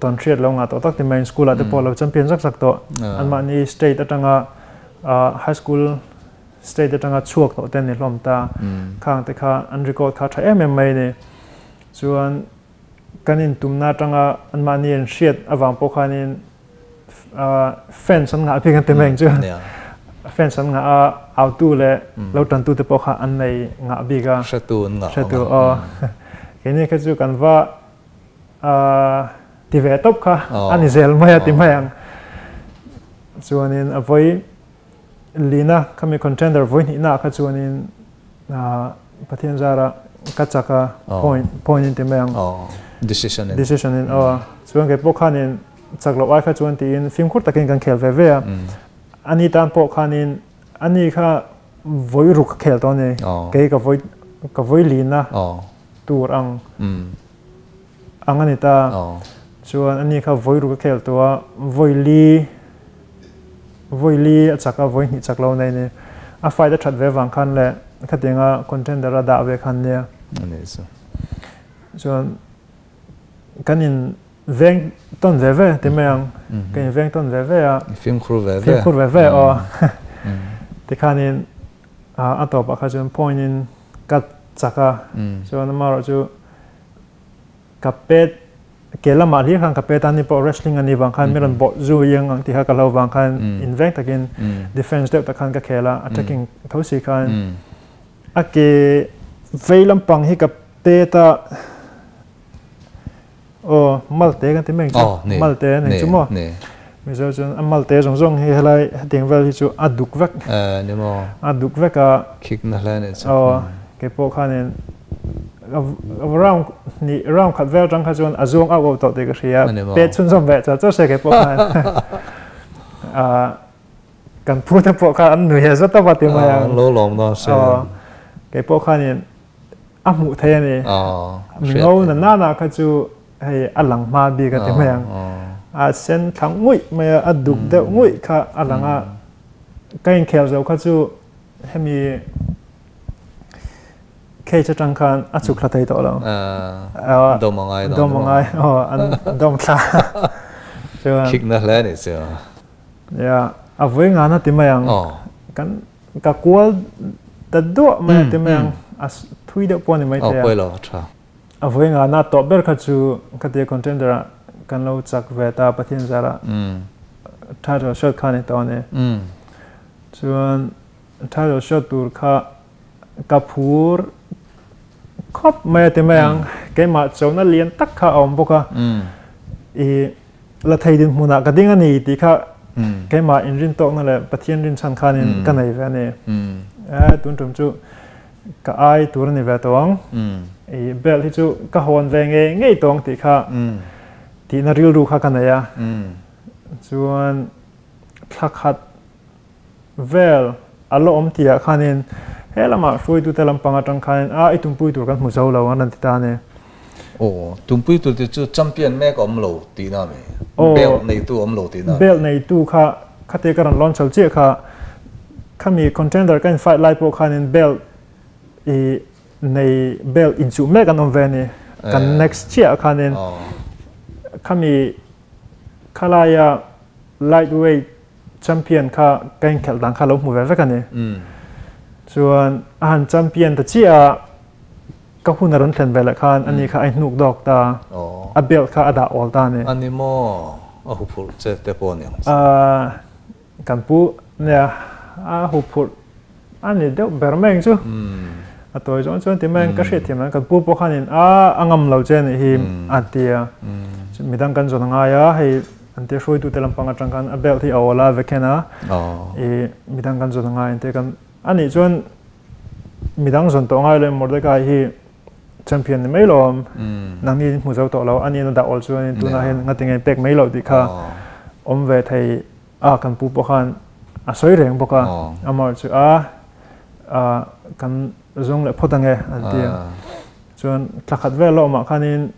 tawn hriat lo ngah tawh tak ti maiin school ah te pawh lo champion zak zak tawh. Anmahni state atanga high school state atanga chhuak tawh te an ni hlawm ta. Khang te kha an record kha tha em em mai a ni. Chuan kan intumna atanga anmahni an hriat avang pawh khanin fans an ngah bik an ti mai ang chu. Fans an ngah a, autu leh lo tantu te pawh kha an nei ngah bik a. Hretu an ngah. Hretu aw. Keini kha chu kan va ti ve tawp kha a ni zel mai a ti mai ang. Chuanin a vawi lina khami contender vawi hnihna ah kha chuanin Pathian zara ka chak a point point in ti mai ang. Decision in. Decision in aw. Chuan kei pawh khanin chak loh ai kha chuan tiin fimkhur takin kan khel ve ve a. Ani tan pawh khanin ani kha vawi ruk ka khel tawh a ni. Kei ka vawi ka vawi lina tur ang ang a ni ta. Chuan ani kha vawi ruk ka khel tawh a, vawi li vawi li a chak a, vawi hnih chak lo nei a ni. A fight a that ve vang khan leh khatianga contender a dah ve khan nia. Chuan kan in veng tawn ve ve ti mai ang. Kan in veng tawn ve ve a. Fimkhur ve ve. Fimkhur ve ve aw. Tikhanin a tawpah kha chuan point in ka chak a. Chuan amaherawh chu ka pet ke lamah hlir khan ka pet a ni pawh wrestling a nih vang khan mi rawn bawh zui ang ang tih kha ka hlo vang khan in veng takin defense deuh tak khan ka khel a attacking tho si khan a ke vei lampang hi ka pet a Aw, malte kan ti mai ang chu. Malte a nei chu maw? Mizo chuan a malte zawng zawng hi helai hetiang vel hi chu a duk vek. Ni maw? A duk vek a. Khik na hle nih chu. Aw, kei pawh khanin round hnih, round khat vel atang kha chuan a zuang auh auh tawh tih ka hria. Pet chhunzawm ve char char se kei pawh khan. Kan pu te pawh khan an nui he zet a va ti mai ang. Lo lawm dawn se. Aw, kei pawh khanin a hmuh thei a ni. Mingo na nana kha chu hei a lang hma bik a ti mai ang. A sen thla nguih mai a, a duk deuh nguih kha a lang a. Ka inkhel zo kha chu hemi cage atang khan a chuk thla thei tawh lo. Dawm a ngai dawn. Dawm a ngai, aw an dawm thla. Chuan. Khik na hle a nih chu. Ya, a vawi ngan a ti mai ang. Kan Ka kual ta duah mai a ti mai ang, a thui deuh pawh a ni mai thei a. Aw pawi lo, a tha. A vawi ngana tawh ber kha chu khatia contender ah kan lo chak ve ta Pathian zarah title shot kha a ni tawh a ni. Chuan title shot tur kha ka phur khawp mai a ti mai ang, keimah chona lian tak kha a awm bawk a. I la thei dinhmunah ka ding a ni tih kha keimah inrin tawkna leh Pathian rinchhan khanin ka nei ve a ni. E tun tum chu ka ai tur ani ve tawh ang. I belt hi chu ka hawn ve ngei ngei tawh ang tih kha tihna rilru kha ka nei a. Chuan thla khat vel a la awm tihah khanin he lamah hruaitute lampang atang khanin a i tumpui tur kan hmu zo lo an rawn ti ta a ni. Aw, tumpui tur tih chu champion mek a awm lo tihna a mi? Belt neitu a awm lo tihna a mi? Belt neitu kha khatia ka rawn lawn chho chiah kha khami contender ka in fight lai pawh khanin belt i nei belt inchuh mek an awm ve a ni. Kan next chiah khanin khami khalaia lightweight champion kha ka inkhelh dan kha lo hmu ve vek a ni. Chuan a han champion ta chiah a, ka hun a rawn thlen ve leh khan ani kha a inhnuk dawk ta, a belt kha a dah awl ta a ni. A ni maw? A huphurh che te pawh a ni ang chu. Kan pu nia, a huphurh a ni deuh ber mai ang chu. A tawi zawng chuan ti mai ang ka hriatthiam dan kan pu pawh khanin a a ngam lo che a nih hi a ti a. Midang kan zawn a ngai a, hei An ti hruaitute lampang atang khan a belt hi a awl a vekhen a, i midang kan zawn a ngai an ti a, kan anih chuan midang zawn tawh ngai lo in Mordecai hi champion ni mai lo awm, nangni in hmu zo tawh lo, ani in a dah awl chuan tunah hian ngati nge pek mai loh tih kha awm ve thei a, kan pu pawh khan a sawi reng bawk a, amah chu a kan zawng leh phawt ange an ti a, chuan thla khat vel a awmah khanin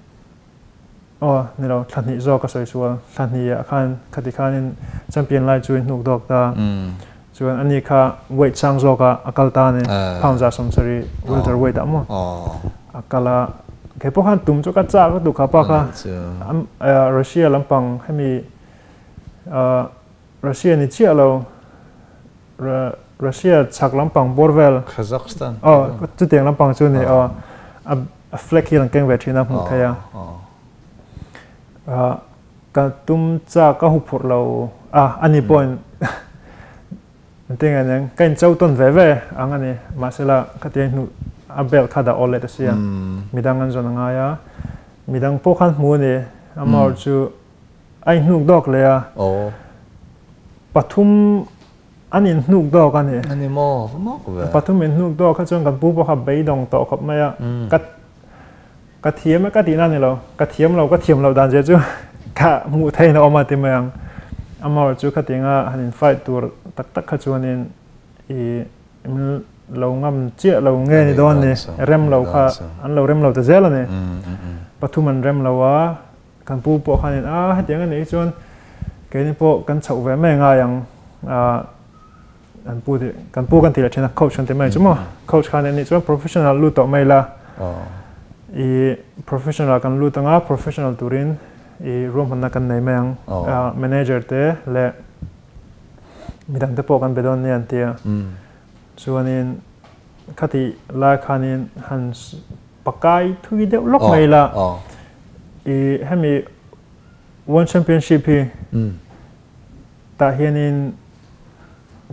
Aw, ni lo, thla hnih zawk ka sawi sual. Thla hnihah khan khati khanin champion lai chu in hnuk dawk ta. Chuan ani kha weight sang zawkah a kal ta a ni. Pound 170 welter weight ah maw a kal a. Kei pawh khan tum chu ka chak lutuk kha pa kha. Russia lampang hemi Russia ni chiah lo, Russia chhak lampang bawr vel. Kazakhstan. Aw, chutiang lampang chu ni aw. A flag hi an keng ve thin a hmuh theih a. Ka tum chak ka huphurh lo a, ani pawhin engtin nge aniang ka incho tawn ve ve ang a ni. Mahsela khatiang hnu a belt kha dah awl leh ta sia. Midang an zawn a ngai a, midang pawh khan hmu a ni. Amaherawhchu chu A inhnuk dawk leh a. Aw. Pathum an inhnuk dawk a ni. A ni maw? Va mak ve. Pathum inhnuk dawk kha chuan kan pu pawh kha beidawng tawh khawp mai a. Ka ka thiam e ka tihna a ni lo. Ka thiam lo, ka thiam loh dan zia chu ka hmuh theihin a awm a ti mai ang. Amaherawhchu chu khatinga han in fight tur tak tak kha chuanin i lo ngam chiah lo nge ni dawn ni. Rem lo kha an lo rem lo ta zel a ni. Pathum an rem lo a. Kan pu pawh khanin a hetiang a nih chuan keini pawh kan chhoh ve mai ngai ang a an pu tih kan pu kan tih leh thin a coach kan ti mai chu maw coach khan anih chuan professional lut tawh mai la i professional kan lut anga professional turin i ruahmanna kan nei mai ang manager te leh midang te pawh kan be dawn nia an ti a chuanin khati lai khanin han Pakai thui deuh lawk mai la i hemi World Championship hi tah hianin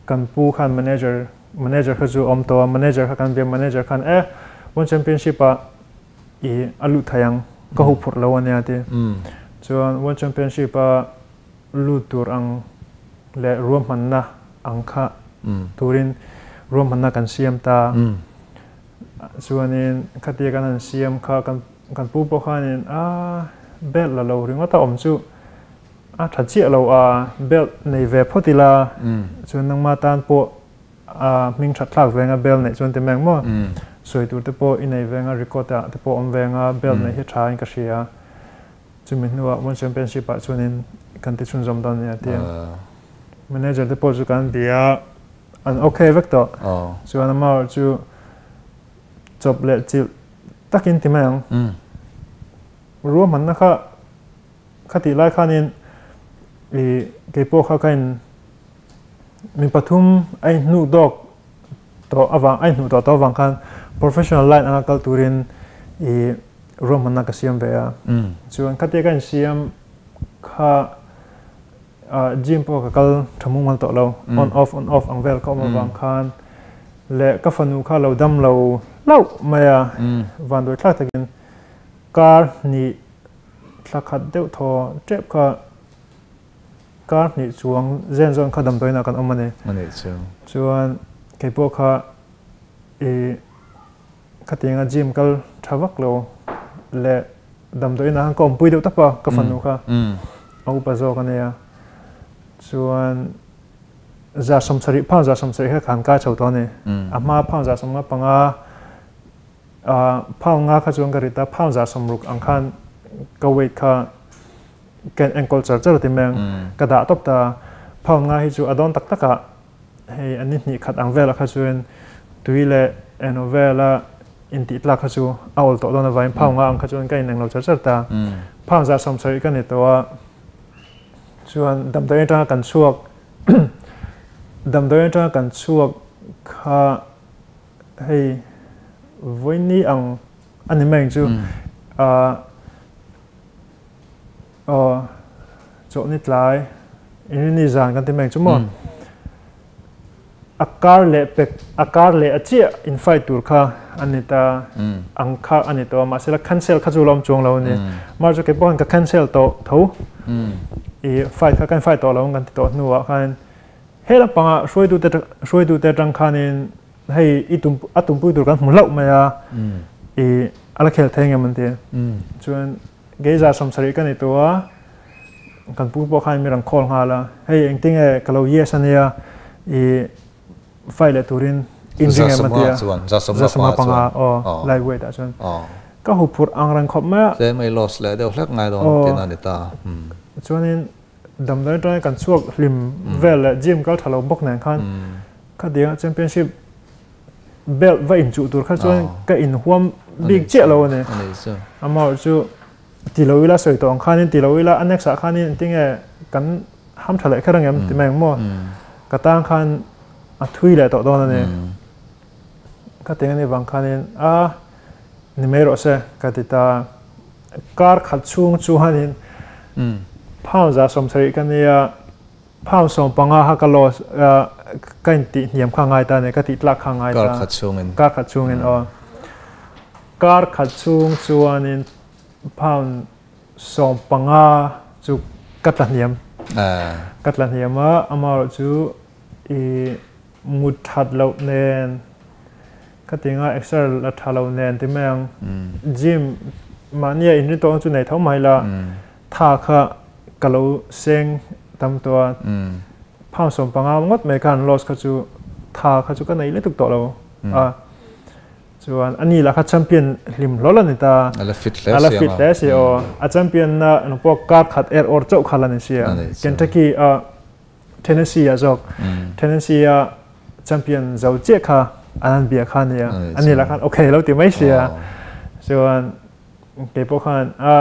kan pu khan manager manager kha chu a awm tawh a manager kha kan bia manager khan e World Championship ah i a lut thei ang ka hu phurh lo ania ti chuan World Championship a lut tur ang leh ruahmanna ang kha turin ruahmanna kan siam ta. Chuanin khatia kan han siam kha kan kan pu pawh khanin a belt la lo ringawt a awm chu a tha chiah lo a, belt nei ve phawt ila chuan nangma tan pawh a hming that thlak venga belt neih chuan ti mai ang maw sawi tur te pawh i nei venga record ah te pawh awm venga belt neih hi tha in ka hria chumi hnuah World Championship ah chuanin kan ti chhunzawm dawn nia tia manager te pawh chu kan bia a. An ok vek tawh. Chuan amaherawh chu chawp leh chilh takin ti mai ang. Ruahmanna kha kha tih lai khanin i keipawh kha ka in mi pathum a inhnuh dawk tawh avang a inhnuh tawh tawh avang khan professional line anga kal turin i ruahmanna ka siam ve a. Chuan khatia ka insiam kha Gym pawh ka kal tha mumal tawh lo, on off on off ang vel ka awm avang khan leh ka fanu kha lo dam lo hlauh mai a, vanduai thlak takin kar hnih thla khat deuh thaw tep kha kar hnih chuang zen zawn kha damdawiinah kan awm a ni. Chuan keipawh kha. I khatianga gym kal tha vak lo leh damdawiin ah khan ka awmpui deuh tawp a ka fanu kha a upa zawk a nia chuan 170 pound 170 kha khan kai chho tawh a ni a hma pound 155 pound nga kha chuan ka rit a pound 160 ang khan ka weight kha ka enkawl char char a ti mai ang ka dah tawp ta pound nga hi chu a dawn tak tak ah Hei a ni hnih khat ang velah kha chuan tui leh eno vela intih tlak kha chu a awl tawh dawn avangin phau nga ang kha chuan ka ineng lo char char ta. Phau 170 ka ni tawh a, chuan damdawi atanga kan chhuak damdawi atanga kan chhuak kha hei vawiini ang a ni mai ang chu ah Aw, chawhni tlai, Inrini zan kan ti mai ang chu maw? A kar leh pek, a kar leh a chiah in fight tur kha a ni ta, ang kha a ni tawh a, mahse la cancel kha chu la awm chuang lo a ni. Mar chu kei pawh khan ka cancel tawh tho, i fight kha kan fight tawh lo ang kan ti tawh hnuah khan he lampangah hruaitute hruaitute atang khanin hei i tum a tumpui tur kan hmu hlauh mai a, i a la khel thei ngem an ti. Chuan Kei 170 ka ni tawh a, kan pu pawh khan mi rawn call nghal a, hei engtinge ka lo yes a nia, i fight leh turin in ring em a ti a, 155 aw light weight ah chuan ka hu phurh ang reng khawp mai a. Tlem ei loss leh deuh hlek ngai dawn tihna a ni ta. Chuanin damdawi atangin kan chhuak hlim vel leh gym kal tha lo bawk nen khan khatianga championship belt va inchuh tur kha chuan ka inhuam bik chiah lo a ni. Amaherawh chu ti lo ila sawi tawh ang khanin ti lo ila a next ah khanin engtinge kan ham tha leh kher angem ti mai ang maw? Ka tang khan a thui leh tawh dawn a ni. Ka ti ang vang khanin a ni mai rawh se ka ti ta. Kar khat chhung chuanin pound 170 ka nia. Pound 15 kha ka loss ka intih hniam kha ngai ta a ni, ka tih tlak kha ngai ta. Kar khat chhungin. Kar khat chhungin aw. Kar khat chhung chuanin pound 15 chu ka tla hniam. Ka tla hniam a, amaherawh chu i mut that loh nen, ka ti nga exer la tha lo nen ti mai ang. Gym mahnia inri tawk na chu nei tho mai la, Tha kha ka lo seng tam tawh a, pound 15 ngawt mai khan loss kha chu tha kha chu ka nei lutuk tawh lo a. Chuan ani lah kha champion hlim hlawl a ni ta. A la fit hle si a. A la fit hle si aw. A champion na eng pawh kar khat er awr chauh kha la ni si a. Kentucky a Tennessee ah zawk. Tennessee a champion zo chiah kha an han bia kha a nia. Ani lah khan okay lo ti mai si a. Chuan kei pawh khan a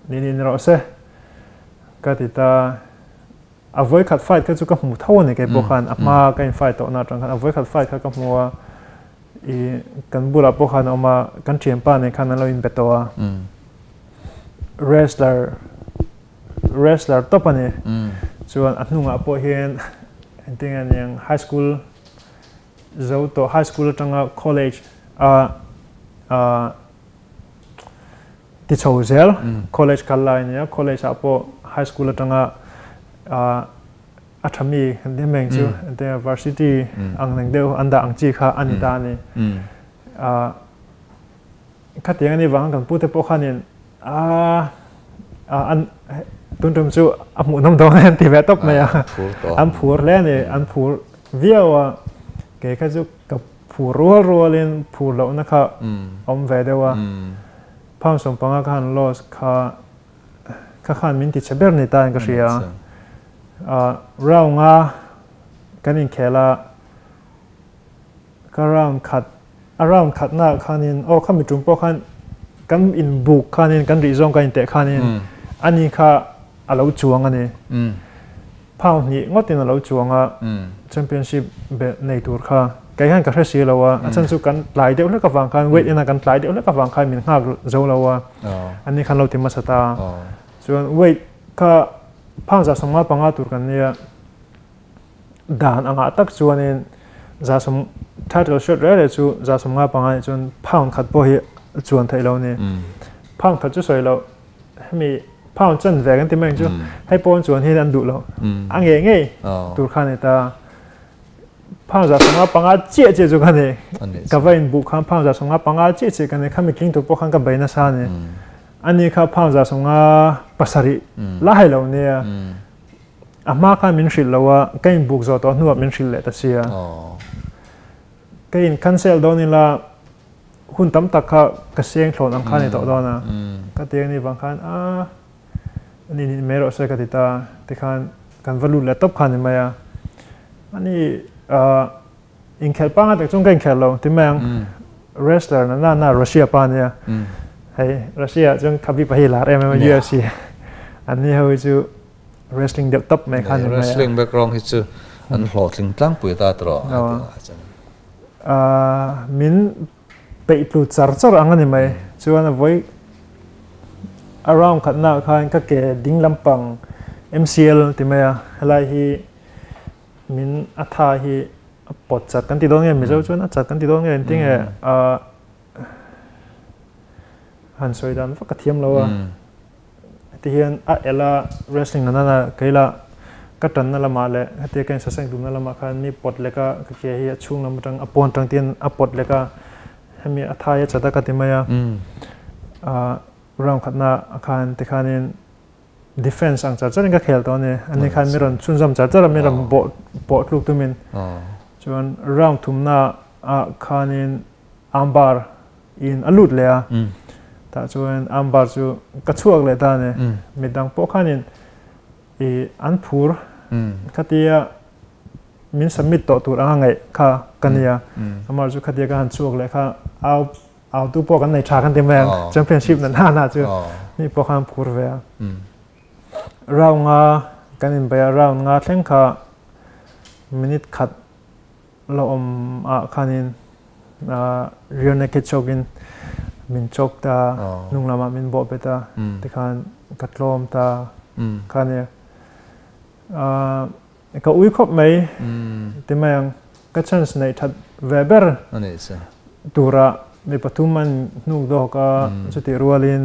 Ni ni ni rawh se ka ti ta. A vawikhat fight kha chu ka hmu tho a ni kei pawh khan a hma ka in fight tawhna atang khan a vawikhat fight kha ka hmu a i kan bulah pawh khan a awm a kan thianpa nen khan an lo in be tawh a wrestler wrestler tawp a ni chuan a hnungah pawh hian engtin nge niang high school zo tawh high school atanga college a Ti chho zel, college kal lai ania, college ah pawh high school atanga a tha mi kan ti em chu, engtin varsity ang reng deuh an dah ang chi kha a ni ta a ni. Khatiang a nih vang kan pute pawh khanin a an tun tum chu a hmuhnawm dawn em ti ve tawp mai a, an phur hle a ni, an phur viau a, kei kha chu ka Phur rual rualin phur lohna kha awm ve deuh a, pound 15 ka han loss kha kha khan min ti chhe ber ni ta in ka hria. Round nga kan inkhel a, ka round khat a round khatnaah khanin aw kha mi tum pawh khan kan inbuk khanin kan rih zawng kan inteh khanin ani kha a lo chuang a ni. Pound hnih ngawtin a lo chuang a, championship belh nei tur kha kei hian ka hre si lo a, a chhan chu kan tlai deuh hlek avang khan weight ina kan tlai deuh hlek avang khan min nghak zo lo a, ani khan lo ti hmasa ta. Chuan weight kha pound 155 tur kan nia, dan angah tak chuanin 100 title shot reh reh chu 155 nih chuan pound khat pawh hi chuan theih lo a ni. Pound khat chu sawi loh. Hemi pound chan ve kan ti mai ang chu hei pawn chuan hian an duh lo a ngei ngei tur kha a ni ta. Pound 155 chiah chiah chu ka ni. Ka va inbuh khan pound 155 chiah chiah ka ni. Khami tling tur pawh khan ka bei nasa a ni. Ani kha pound 157 la hai lo nia. A hma khan min hrilh lo a, ka inbuk zawh tawh hnuah min hrilh leh ta sia. Ka in cancel dawn ila hun tam tak kha ka seng thlawn ang kha ni tawh dawn a. Ka ti ani vang khan a ani nih mai rawh se ka ti ta. Tikhan kan va lut leh tawp kha ni mai a. Ani inkhelh panga tak chuan ka inkhelh lo ti mai ang. Wrestler na na na Russia pa nia. Hei Russia chuan khabi pa hi lar em em a UFC. Anni ho hi chu wrestling deuh tawp mai kha ni mai a. Wrestling background hi chu an hlawhtling tlangpui ta tawh a. Min peih tlu char char ang a ni mai. Chuan a vawi a round khatnaah khan ka ke ding lampang MCL ti mai a, helai hi min a tha hi a pawt chat kan ti dawn nge Mizo chuan a chat kan ti dawn nge engtin nge han sawi dan vak ka thiam lo a. Heti hian a el a wrestling na nana keila ka tanna lamah leh hetia ka insaseng tumna lamah khan mi pawt lek a ka ke hi a chhung lam atang a pawn atang te hian a pawt lek a hemi a thai a chat a ka ti mai a round khatna ah khan tikhanin defense ang char charin ka khel tawh a ni ani khan mi rawn chhunzawm char char a mi rawn bawh pawh tluk tumin chuan round thumna ah khanin armbar in a lut leh a tah chuan armbar chu ka chhuak leh ta a ni midang pawh khanin i an phur khatia min submit tawh tur anga ngaih kha ka nia amah chu khatia ka han chhuak leh kha au au tu pawh kan nei tha kan ti mai ang championship na na na chu mi pawh khan phur ve a round nga kan inbei a round nga thleng kha minute khat la awm ah khanin rear naked choke in min choke ta hnung lamah min bawh bet a tikhan ka tlawm ta kha nia ka ui khawp mai ti mai ang ka chance neih that ve ber tura mi pathum an hnuk dawk a chutih rualin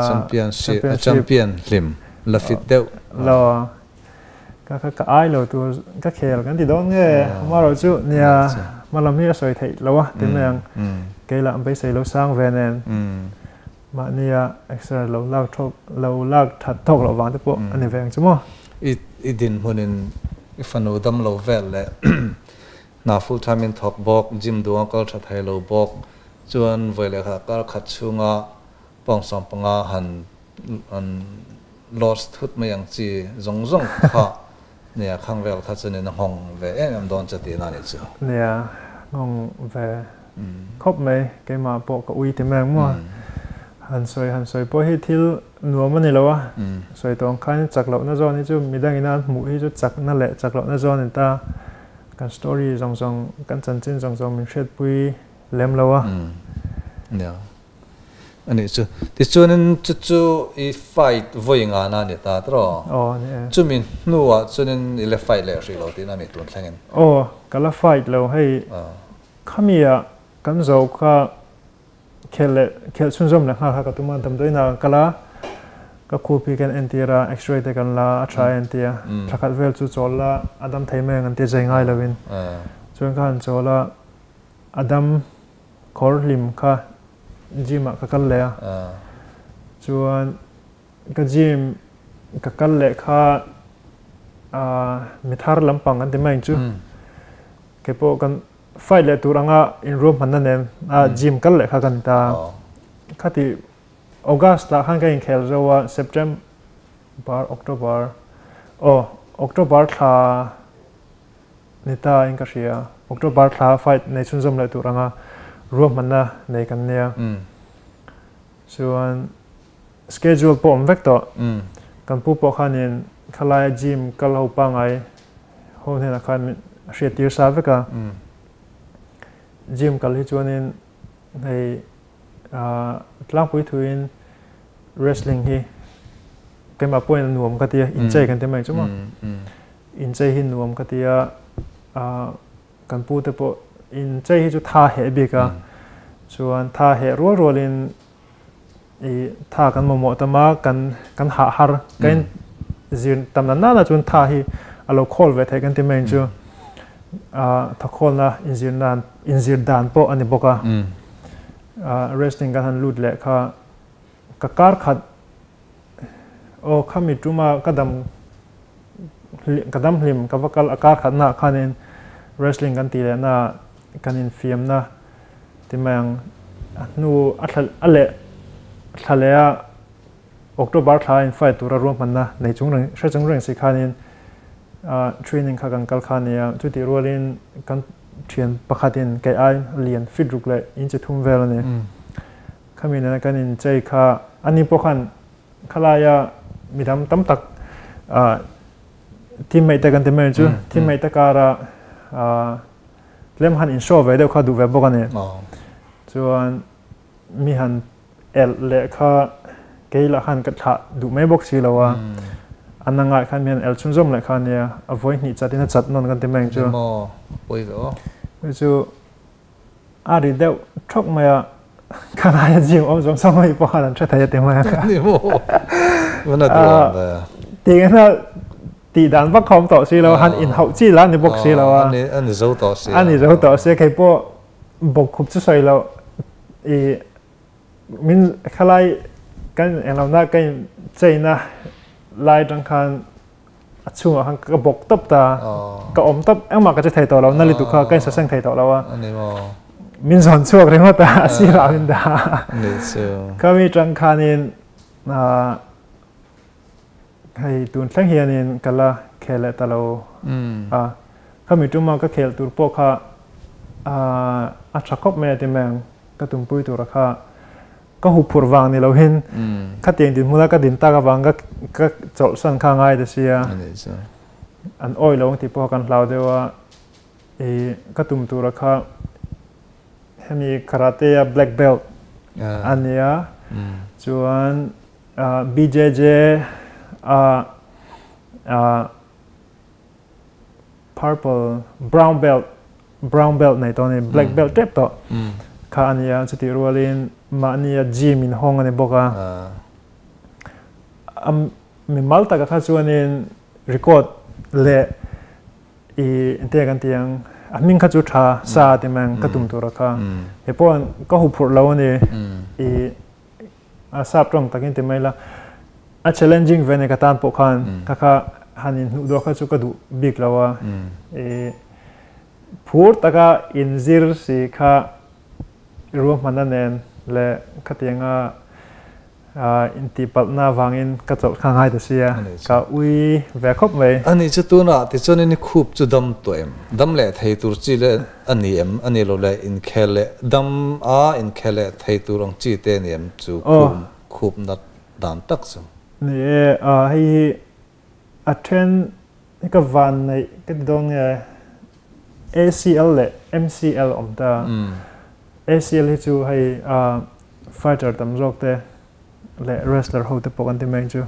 championship champion hlim la fit deuh lo Ka ka ka ai lo tur ka khel kan ti dawn nge amarawh chu nia hmalam hi a sawi theih lo a ti mai ang kei lah beisei lo sang ve nen mahnia exer lo lak thawk lo lak that thawk loh vang te pawh a ni ve ang chu maw. I i dinhmunin i fanu dam lo vel leh hna full time in thawk bawk gym duang a kal tha thei lo bawk chuan vawi leh khat kar khat chhunga Pawng 15 han an lost thut mai ang chi zawng zawng kha nia khang vel kha chuanin a nghawng ve em em dawn che tihna a nih chu. Nia, nghawng ve khawp mai, keimah pawh ka ui ti mai ang maw. Han sawi han sawi pawh hi thil nuam a ni lo a, sawi tawh ang khan chak lohna zawn hi chu midangin an hmuh hi chu chakna leh chak lohna zawn a ni ta, kan story zawng zawng kan chanchin zawng zawng min hriatpui lem lo a. Nia. A nih chu. Tichuanin chu chu i fight vawi ngana a ni ta tawh. Aw a ni e. Chumi hnuah chuanin i la fight leh hrih lo tihna a ni tun thlengin. Aw, ka la fight lo. Hei khamiah kan zo kha khelh leh khelh chhunzawm leh nghal kha ka tum a, damdawiinah kan kal a, ka khup hi kan entir a, x-ray te kan la a, a tha e an ti a, thla khat vel chu chawl la a dam thei mai ang an ti a, zai ngai lovin. Chuan ka han chawl a, a dam Khawr hlim kha gym ah ka kal leh a, chuan ka gym ka kal leh kha mi thar lampang an ti mai ang chu, keipawh kan fight leh tur anga inruahmanna nen a gym kal leh kha ka ni ta. Khati August ah khan ka inkhel zo a, September, October, aw October thla Ni ta in ka hria. October thla fight nei chhunzawm leh tur anga ruahmanna nei kan nia. Chuan schedule pawh awm vek tawh. Kan pu pawh khanin khalaia gym kal ho pangai ho hnenah khan min hriat tir sa vek a. Gym kal hi chuanin hei tlangpui thuin wrestling hi keimah pawhin a nuam ka ti a, inchei kan ti mai chu maw. Inchei hi nuam ka ti a, kan pu te pawh inchei hi chu tha heh bik a, chuan tha heh rual rualin i tha kan mamawh tam a, kan kan hah har, ka in zir tam na nana chuan tha hi a lo khawl ve theih kan ti mai ang chu. Thakhawl na inzir nan inzir dan pawh a ni bawk a. Wrestling kan han lut leh kha ka kar khat aw khami tuma ka dam ka dam hlim ka va kal a kar khat naah khanin wrestling kan tih leh naah kan infiamna ti mai ang a hnu a thla a leh thla leh a October thla a infight tura ruahmanna nei chung reng hre chung reng si khanin training kha kan kal kha a ni a chutih rualin kan thian pakhatin kei ai lian fit ruk leh inchi thum vel a ni. Khami nena kan inchei kha ani pawh khan khalaia midang tam tak teammate te kan ti mai chu teammate te kara tlem han in show ve deuh kha duh ve bawk a ni. Chuan mi han elh leh kha kei lah khan ka thlah duh mai bawk si lo a, a na ngai khan mi han elh chhunzawm leh kha a nia, a vawi hnih chat in a chat nawn kan ti mai ang chu. Chu a ri deuh thawk mai a, ka laia gym awm zawng zawng mai pawh khan an hre thei a ti mai ang. Ni maw? Van a duh awm ve. Tingena tih dan vak kha awm tawh si lo, han inhauh chi lah a ni bawk si lo a. A ni zo tawh si a. A ni zo tawh si a, kei pawh bawk khup chu sawi loh i min khalai kan englo na ka in cheina lai atang khan a chhungah khan ka bawk tawp ta ka awm tawp engmah ka che thei tawh lo na lutuk kha ka in saseng thei tawh lo a min zawn chhuak ringawt a a sirah min dah a khami atang khanin hei tun thleng hianin ka la khel leh ta lo a khami tuma ka khel tur pawh kha a tha khawp mai a ti mai ang ka tumpui tura kha ka huphurh vang ni lohin khatiang dinhmuna ka din tak avang ka ka chawlhsan kha ngai ta sia an awi lo ang tih pawh kan hlau deuh a i ka tum tura kha hemi karate a black belt a nia chuan BJJ a purple brown belt brown belt nei tawh a ni black belt tep tawh kha a ni a chutih rualin mahnia gym in hawng a ni bawk a a mimal taka kha chuanin record leh i engtin nge kan tih ang a hming kha chu tha sa ti mai ang ka tum tura kha he pawh ka huphurh lo a ni i A sap tawng takin ti mai la, a challenging ve nei ka tan pawh khan ka kha han in hnuh dawh kha chu ka duh bik lo a, i phur taka inzir si kha ruahmanna nen leh khatianga intihpalhna avangin ka chawlh kha ngai ta sia, ka ui ve khawp mai. Ani chu tunah tichuanin i khup chu dam tawh em? Dam leh thei tur chi le a ni em? A ni lo le inkhel leh dam a inkhel leh thei tur ang chi te a ni em chu khup khup nat dan tak chu? Ni e, hei hi a then hi ka van neih ka ti dawn nge ACL leh MCL awm ta. ACL hi chu hei fighter tam zawk te leh wrestler ho te pawh kan ti mai ang chu.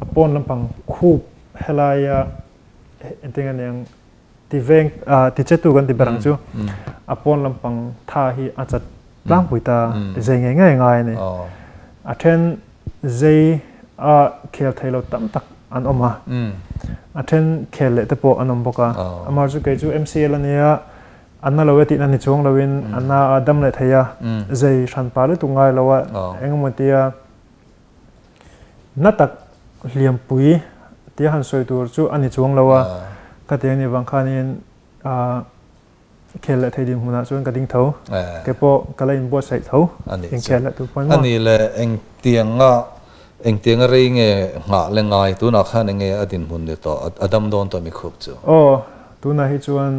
A pawn lampang khup helaia engtin nge niang ti veng ti chetu kan ti ber ang chu a pawn lampang tha hi a chat tlangpui ta zei ngei ngei ngai a ni. A then zei a khel thei lo tam tak an awm a, a then khel leh te pawh an awm bawk a. Amah chu kei chu MCL a nia a na lo e tihna ni chuang loin a na a dam leh thei a, zei hran pa lutuk ngai lo a engemaw tia Na tak hliampui tia han sawi tur chu a ni chuang lo a, ka ti anih vang khanin khel leh thei dinhmunah chuan ka ding tho. Kei pawh ka la inbuatsaih tho inkhel leh tur pawhin maw. A nih leh engtianga engtianga rei nge nghah le ngai tunah khan enge a dinhmun ni tawh a dam dawn tawh mi khup chu? Aw, tunah hi chuan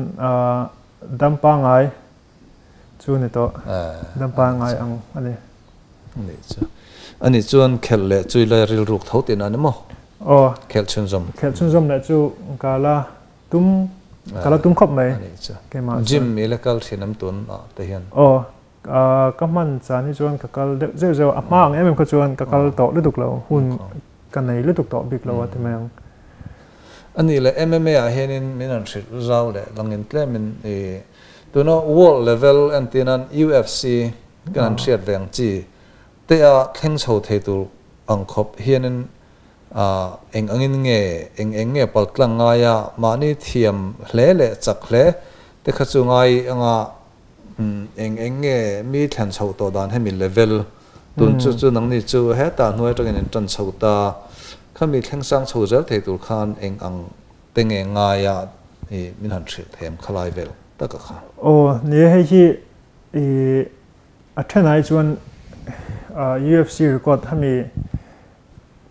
dam pangngai Chu ni tawh. Dam pangngai ang a ni. Ani chu. Ani chuan khelh leh chui lai rilruk tho tihna a ni maw? Aw. Khelh chhunzawm. Khelh chhunzawm leh chu ka la tum, ka la tum khawp mai. Ani chu. Keimah chuan. Gym i la kal thin am tun ah te hian? Aw. Ka hman chan hi chuan ka kal deuh zeuh zeuh a. A hma ang em em kha chuan ka kal tawh lutuk lo. Hun ka nei lutuk tawh bik lo a ti mai ang. Ani leh MMA ah hianin min rawn hrilh zau leh langin tlemin i Tuna world level entirnan UFC kan an hriat ve ang chi te a thleng chho thei tur ang khawp hianin Eng angin nge, eng eng nge paltlang ngai a, mahni thiam hle leh chak hle te kha chu ngai anga eng eng nge mi thlen chhoh tawh dan hemi level tun chu chu nangni chu hetah hnuai atangin in tan chho ta, khami thleng sang chho zel thei tur khan eng ang te nge ngai a i min han hrilh them khalai vel taka kha. Aw ni e, hei hi i a thenai chuan UFC record hemi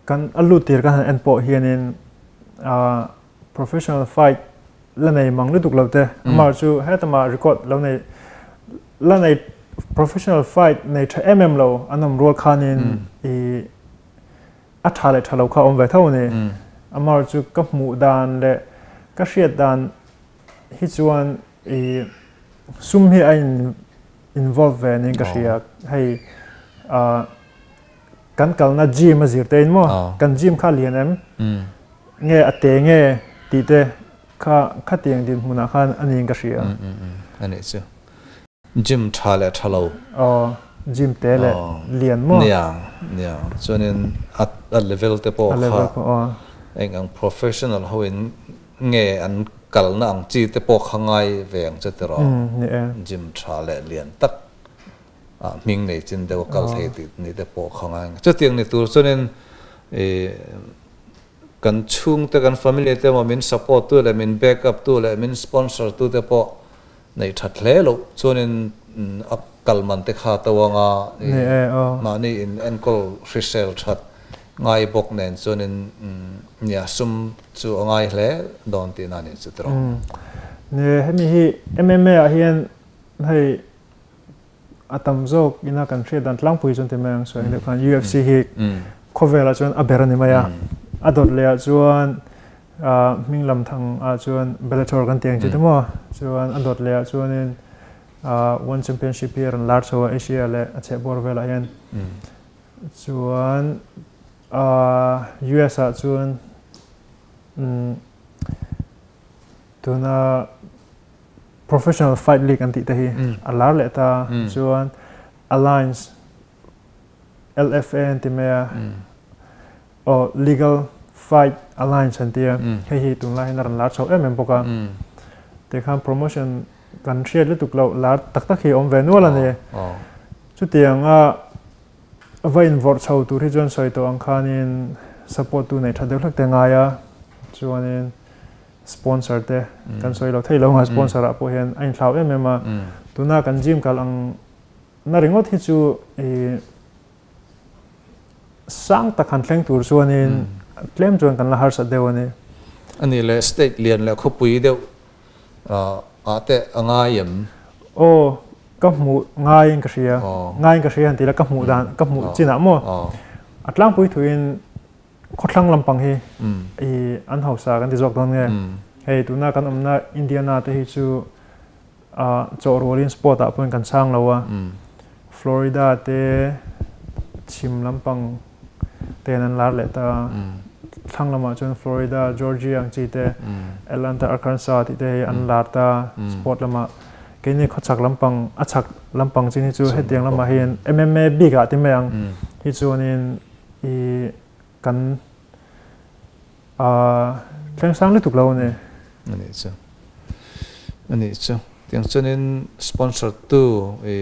kan a lut tir kan han en pawh hianin professional fight la nei mang lutuk lo te amah chu hetama record lo nei la nei professional fight nei tha em em lo an awm rual khanin i a tha leh tha lo kha awm ve tho ani. Amah chu ka hmuh dan leh ka hriat dan hi chuan i sum hi a in involve ve niin ka hria. Hei kan kalna gym a zir te in maw kan gym kha lian em nge a te nge tih te kha khatiang dinhmunah khan a niin ka hria. Ani chu gym tha leh tha lo. Aw gym te leh lian maw. Nia nia chuanin a level te pawh kha eng ang professional ho in nge an kalna ang chi te pawh kha ngai ve ang che tiraw. Gym tha leh lian tak hming nei chin deuh kal thei tih ni te pawh kha ngai. Chutiang ni tur chuanin kan chhung te kan family te maw min support tu leh min back up tu leh min sponsor tu te pawh nei that hle lo chuanin a kalman te kha to anga mahni in enkawl hrisel that ngai bawk nen chuanin nia sum chu a ngai hle dawn tih na ni chu tiraw. Ne hemi hi MMA ah hian hei a tam zawk ina kan hriat dan tlangpui chuan ti mai ang sawi deuh khan UFC hi khawvelah chuan a ber ani mai a, a dawt leh ah chuan hming lam thang ah chuan Bellator kan ti ang chi te maw, chuan a dawt leh ah chuanin One Championship hi a rawn lar chho a Asia leh a chhehbawr velah hian. Chuan US ah chuan tuna Professional Fight League an tih te hi a lar leh ta, chuan Alliance LFA an ti mai a, aw Legal Fight Alliance an ti a, hei hi tunlai hian a rawn lar chho em em bawk a. Tikhan promotion kan hriat lutuk loh lar tak tak hi a awm ve nual a ni. Chutianga va invawrh chho tur hi chuan sawi tawh ang khanin support tu nei tha deuh hlek te ngai a, chuanin sponsor te kan sawi lo thei lo nga sponsor ah pawh hian a inthlau em em a. Tuna kan gym kal ang na ringawt hi chu i sang tak han thleng tur chuanin tlem chuan kan la harsat deuh a ni. Ani leh state lian leh khawpui deuh ah te a ngai em? Aw, ka hmuh ngaiin ka hria. Ngaiin ka hria han ti la ka hmuh dan ka hmuh chinah maw a tlangpui thuin khawthlang lampang hi i an hausa kan ti zawk dawn nge. Hei tuna kan awmna Indiana te hi chu chawh rualin sport ah pawhin kan chang lo a, Florida te chhim lampang ten an lar leh ta a, thlang lamah chuan Florida, Georgia ang chi te, Atlanta, Arkansas tih te hi an lar ta sport lamah. Keini khawchhak lampang a chhak lampang chin hi chu hetiang lamah hian MMA bik ah ti mai ang hi chuanin i kan thleng sang lutuk lo a ni. Ani chu ani chu tiang chuanin sponsor tu i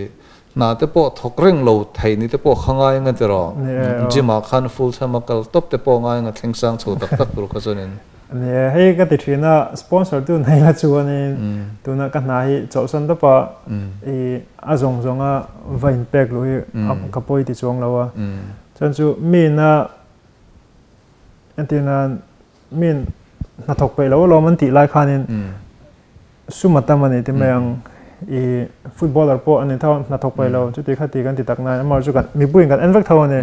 hna te pawh thawk reng lo thei ni te pawh kha ngai nga tiraw gym ah khan full time a kal tawp te pawh ngai nga thleng sang chho tak tak tur kha chuanin. Ani e, hei ka ti thin a sponsor tu nei la chuanin tuna ka hna hi chawlhsan tawp a i a zawng zawng a va in pek luh hi ka pawi ti chuang lo a. Chuan chu mi na entir nan min hnathawk peih lo alawm an tih lai khanin sum a tam a ni ti mai ang i footballer pawh an ni tho hnathawk peih lo chuti kha ti kan ti tak nain amah chu kan mipuiin kan en vek tho a ni.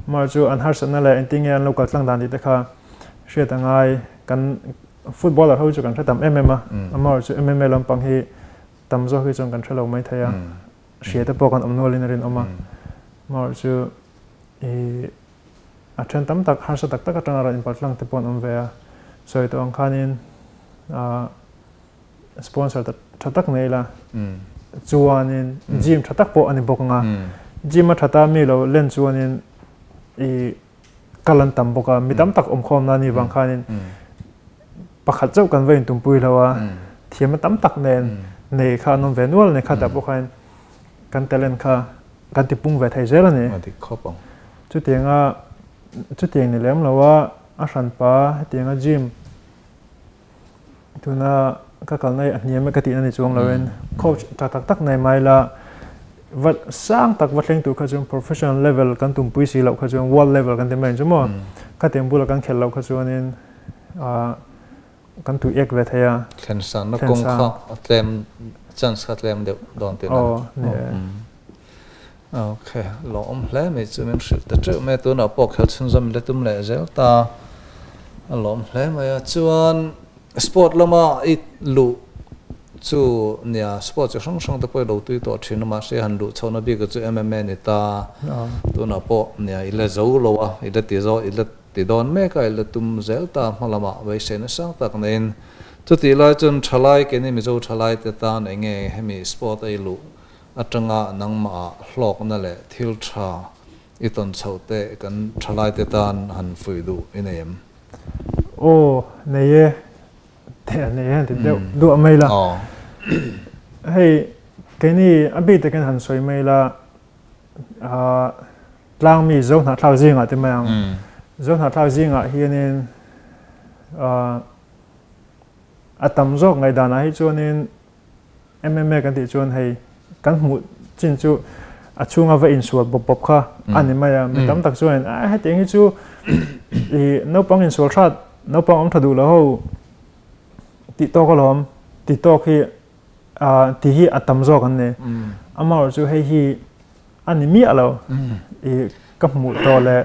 Amah chu an harsatna leh engtin nge an lo kal tlang dan tih te kha hriat a ngai. Kan footballer ho chu kan hre tam em em a, amah chu MMA lampang hi tam zawk hi chuan kan hre lo mai thei a, hria te pawh kan awm nualin a rinawm a. Amah chu i a then tam tak harsa tak tak atanga rawn inpal tlang te pawh an awm ve a, sawi tawh ang khanin sponsor tha tak nei la chuanin gym tha tak pawh a ni bawk ang a, gym a tha ta mi lo len chuanin i Kalan tam boka mi tam tak om khom na ni wang khanin pakhat chau kan vein tumpui lawa thiam tam tak nen nei kha nom ve nual ne kha ta bo khan kan talent kha kan ti pung ve thai zel ani dik khop ang. Chu tianga chu tiang ni lem lawa a hran pa tianga gym tuna ka kal nai a hniam ka ti na ni chuang loin coach tak tak tak nei mai la vat sang tak wat thleng tur kha chuan professional level kan tumpui si lo kha chuan world level kan ti mai chu mo ka tiang bula kan khel lo kha chuanin kan tu ek ve theia. Thlen san na kong kha tlem chance kha tlem deuh don te na. Oh ne. Okay, lo om hle mai chu min hril ta teuh mai tuna pawh khel chhunzawm le tum leh zel ta a lawm hle mai a. Chuan sport lama i luh chu nia sport chi hrang hrang te pawh i lo tui tawh thin a, mahse han luh chhohna bik chu MMA ni ta, tunah pawh nia i la zo lo a, i la ti zo i la ti dawn mek a, i la tum zel ta hma lamah beiseina sang tak neiin. Chutih lai chuan thalai keini Mizo thalai te tan eng nge hemi sport a i luh atanga nangmah hlawkna leh thil tha i tawn chhoh te kan thalai te tan han fuih duh i nei em? Aw, nei e. Te nei e ti deuh duah mai la. Hei, keini a bik takin han sawi mai la, tlang mi zo hnahthlak zingah te mai ang. Zo hnahthlak zingah hianin a tam zawk ngaihdanah hi chuanin MMA kan tih chuan hei kan hmuh chin chu a chhunga va insual bawp bawp kha a ni mai a. Mi tam tak chuan a hetiang hi chu i naupang insual hrat, naupang awm tha duh lo ho tih tawk alawm, ti tawk hi ti hi a tam zawk an ni. Amaherawhchu chu hei hi a ni miah lo. I ka hmuh tawh leh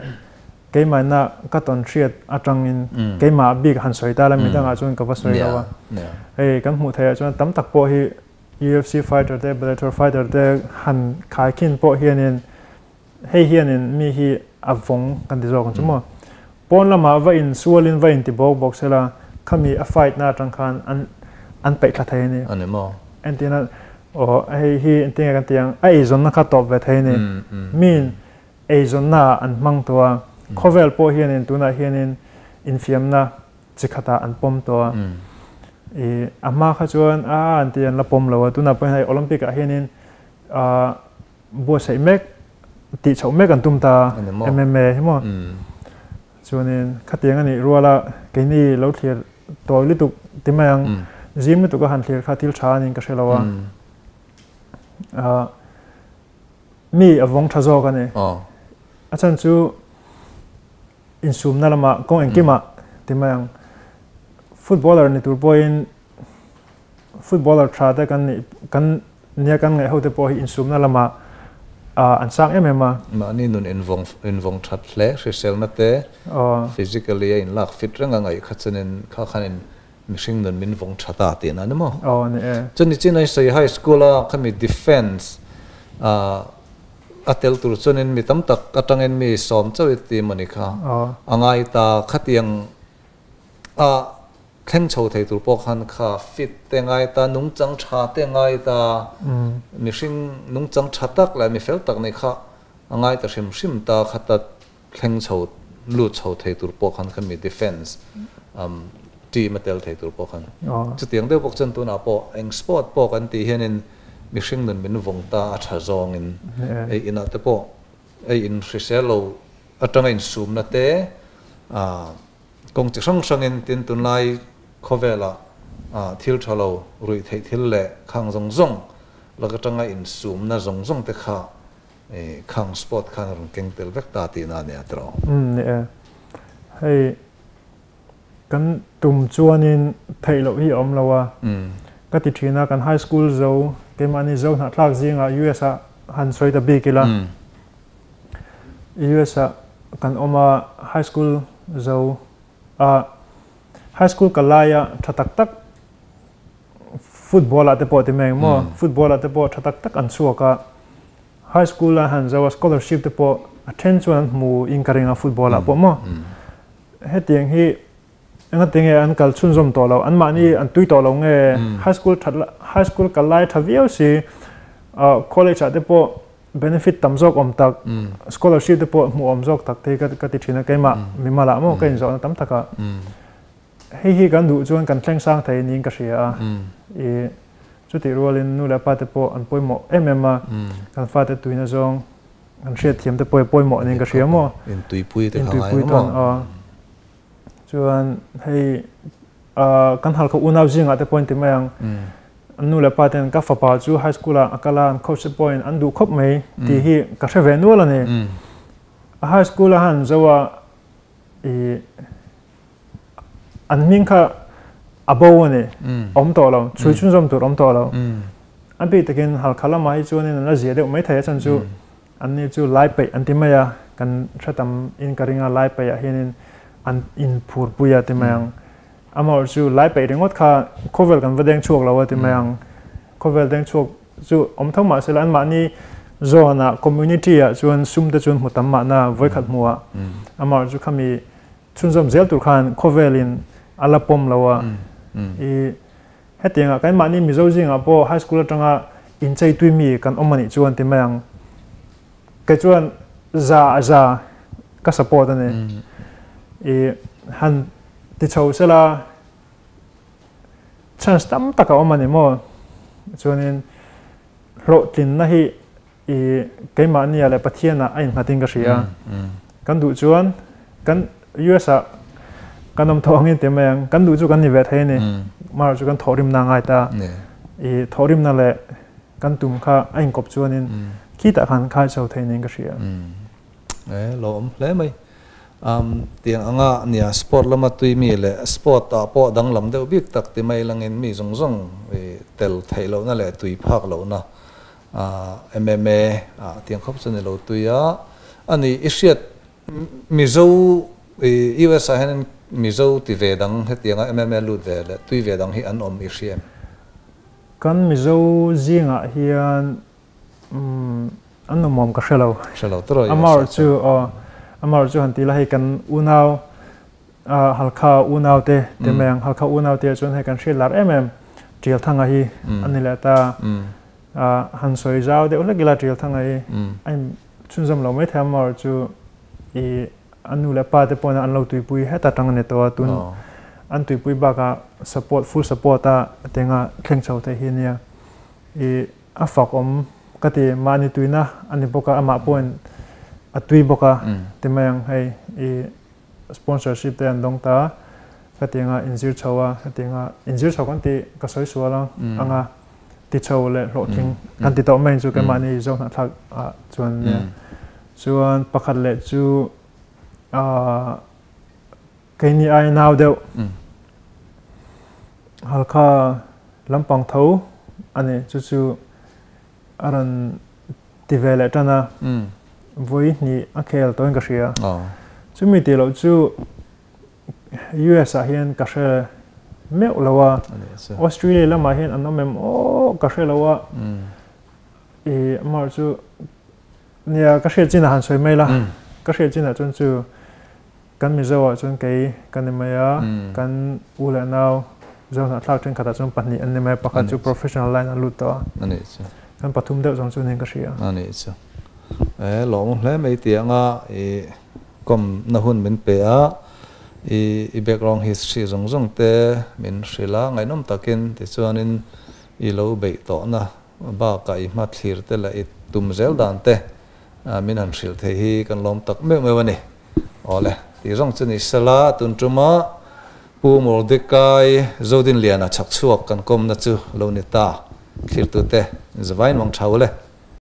keimahna ka tawn hriat atangin keimah bik han sawi ta la, mi dangah chuan ka va sawi lo a. Hei kan hmuh theihah chuan tam tak pawh hi UFC fighter te, Bellator fighter te han khaikhin pawh hianin hei hianin mi hi a vawng kan ti zawk ang chu maw. Pawn lamah va insualin va inti bawk bawk sela khami a fight na atang khan an an peih thla thei a ni. Ani maw? Entirna aw hei hi engtin nge kan ti ang a eizawnna kha tawp ve thei a ni. Miin eizawnna ah an hmang tawh a, khawvel pawh hianin tunah hianin infiamna chi khatah an pawm tawh a. I a hma kha chuan a an ti an la pawm lo a, tunah pawh hian hei Olympic ah hianin buatsaih mek tih chhoh mek an tum ta a, MMA hi maw. Chuanin khatiang a nih ruala keini lo thlir tawi lutuk ti mai ang, zim lutuk a han thlir kha thil tha a niin ka hre lo a. Mi a vawng tha zawk a ni. A chhan chu insumna lamah kawng engkimah ti mai ang. Footballer ni tur pawhin footballer tha te kan nih kan nia kan ngaih ho te pawh hi insumna lamah an sang em em a. Mahni nun invawng invawng that hle hriselna te physically a inlak fit reng a ngaih kha chuanin kha khanin mihring nun min vawng tha ta tihna a ni maw? Aw ni e. Chuni chin a sawi high school a khami defence a tel tur chuanin mi tam tak atangin mi sawm chauh i ti maw ni kha a ngai ta khatiang a thleng chho thei tur pawh khan kha fit te ngai ta, nungchang tha te ngai ta, mihring nungchang tha tak leh mi fel tak nih kha a ngai ta hrim hrim ta khata thleng chho lut chho thei tur pawh khan khami defence team a tel thei tur pawh khan chutiang deuh bawk chuan tunah pawh eng sport pawh kan tih hianin mihring nun min vawng ta a tha zawngin ei inah te pawh ei in hrisel lo atanga insumna te kawng chi hrang hrangin tin tunlai khawvelah thil tha lo ruih theih thil leh khang zawng zawng lak atanga insumna zawng zawng te kha khang sport khan a rawn keng tel vek ta tihna a ni a tiraw? Umm ni e. Hei kan tum chuanin theih loh hi a awm lo a. Ka ti thin a, kan high school zo, keimahni zo hnahthlak zingah US ah han sawi ta bik ila. US ah kan awm a, high school zo a, high school ka lai a tha tak tak football ah te pawh ti mai ang maw, football ah te pawh tha tak tak an chhuak a, high school a han zo a scholarship te pawh a then chuan an hmu in ka ring a football ah pawh maw. Hetiang hi engati nge an kal chhunzawm tawh lo, anmahni an tui tawh lo nge, high school that high school kal lai tha viau si, college ah te pawh. benefit tam zawk awm tak, scholarship te pawh hmuh awm zawk tak te hi ka ti thin a, keimah mimal ah maw ka inzawhna tam tak ah. Hei hi kan duh chuan kan thleng sang thei niin ka hria a, i chutih rualin nu leh pa te pawh an pawimawh em em a, kan fate tuina zawng kan hriatthiam te pawh hi pawimawh niin ka hria maw. Intuipui te kha ngai ang maw? Chuan hei kan halkha unau zingah te pawh in ti mai ang, an nu leh pa ten ka fapa chu high school ah a kal a, an coach te pawhin an duh khawp mai tih hi ka hre ve nual a ni. A high school a han zo a i An hming kha a bo a ni, awm tawh lo, chhui chhunzawm tur awm tawh lo. A bik takin Halkha lamah hi chuanin an la zia deuh maithei a chan chu anni chu lai peih an ti mai a, kan hre tam in ka ring a lai peih ah hianin an inphurpui a ti mai ang. Amaherawhchu chu lai peih ringawt kha khawvel kan va deng chhuak lo a ti mai ang. Khawvel deng chhuak chu awm tho mahse la anmahni zawnah community ah chuan sum te chuan hmu tam mahna vawikhat hmuh ah amaherawhchu khami Chhunzawm zel tur khan khawvelin a la pawm lo a. I hetiangah keimahni Mizo zingah pawh high school atanga inchei tui mi kan awm anih chuan ti mai ang. Kei chuan za a za ka support a ni. I han ti chho sela chance tam tak a awm a ni maw? Chuanin hlawhtlinna hi I keimahnia leh Pathianah a innghatin ka hria. Kan duh chuan kan US ah kan awm tawh angin ti mai ang. Kan duh chu kan ni ve thei a ni. Amaherawhchu chu kan thawhrimna a ngai ta. I thawhrimna leh kan tum kha a inkawp chuanin khitah khan khai chho thei niin ka hria. E, lo awm hle mai. Tiang anga nia sport lama tui mi leh sport ah pawh danglam deuh bik tak ti mai langin mi zawng zawng tel theih lohna leh tui phak lohna MMA ah tiang khawp chu ni lo tui a, a ni i hriat Mizo i US ah hian Mizo ti ve dang hetianga MMA lut ve leh tui ve dang hi an awm i hria em? Kan Mizo zingah hian an awm awm ka hre lo. Hre lo tawh US ah chuan. Amaherawhchu chu han ti la hei kan unau Halkha unaute ti mai ang, Halkha unaute ah chuan hei kan hriat lar em em Tialthanga hi a ni leh ta. Han sawi zau deuh hlek ila Tialthanga hi a in chhunzawm lo maithei a maw chu i a nu leh pa te pawhin an lo tuipui heta tang a ni tawh a, tun an tuipui bakah support full support a tenga thleng chho theih hi a nia. I a fak awm ka ti, mahni tuina a ni bawk a, amah pawhin a tui bawk a ti mai ang hei i Sponsorship te an dawng ta, hetianga inzir chho a, hetianga inzir chho kan tih ka sawi sual ang anga ti chho leh hlawhtling kan ti tawh mai chu keimahni zo hnahthlak ah chuan nia. Chuan pakhat leh chu ah keini ai nau deuh Halkha lampang tho a ni chu chu a rawn ti ve leh tan a, vawi hnih a khel tawhin ka hria. Chumi tih loh chu US ah hian ka hre meuh lo a, Australia lamah hian an awm em aw ka hre lo a, i amah chu nia ka hriat chinah han sawi mai la, ka hriat chinah chuan chu Kan Mizo ah chuan kei ka ni mai a, kan u leh nau Zo hnahthlak thenkhatah chuan pahnih an ni mai a, pakhat chu professional line a lut tawh a, kan pathum deuh zawng chu niin ka hria. A nih chu. E, lawm hle mai tih anga i kawmna hun min pe a, i i background history zawng zawng te min hrilh a, ngaihnawm takin tichuanin i lo beih tawhna bakah i hmathlir te leh i tum zel dan te Min han hrilh thei hi kan lawm tak meuh meuh a ni. Awle, tih zawng chu ni sela, tun tuma Pu Mordecai Zodinliana chhak chhuak kan kawmna chu lo ni ta. Thlirtute, Zavain Wangthau le.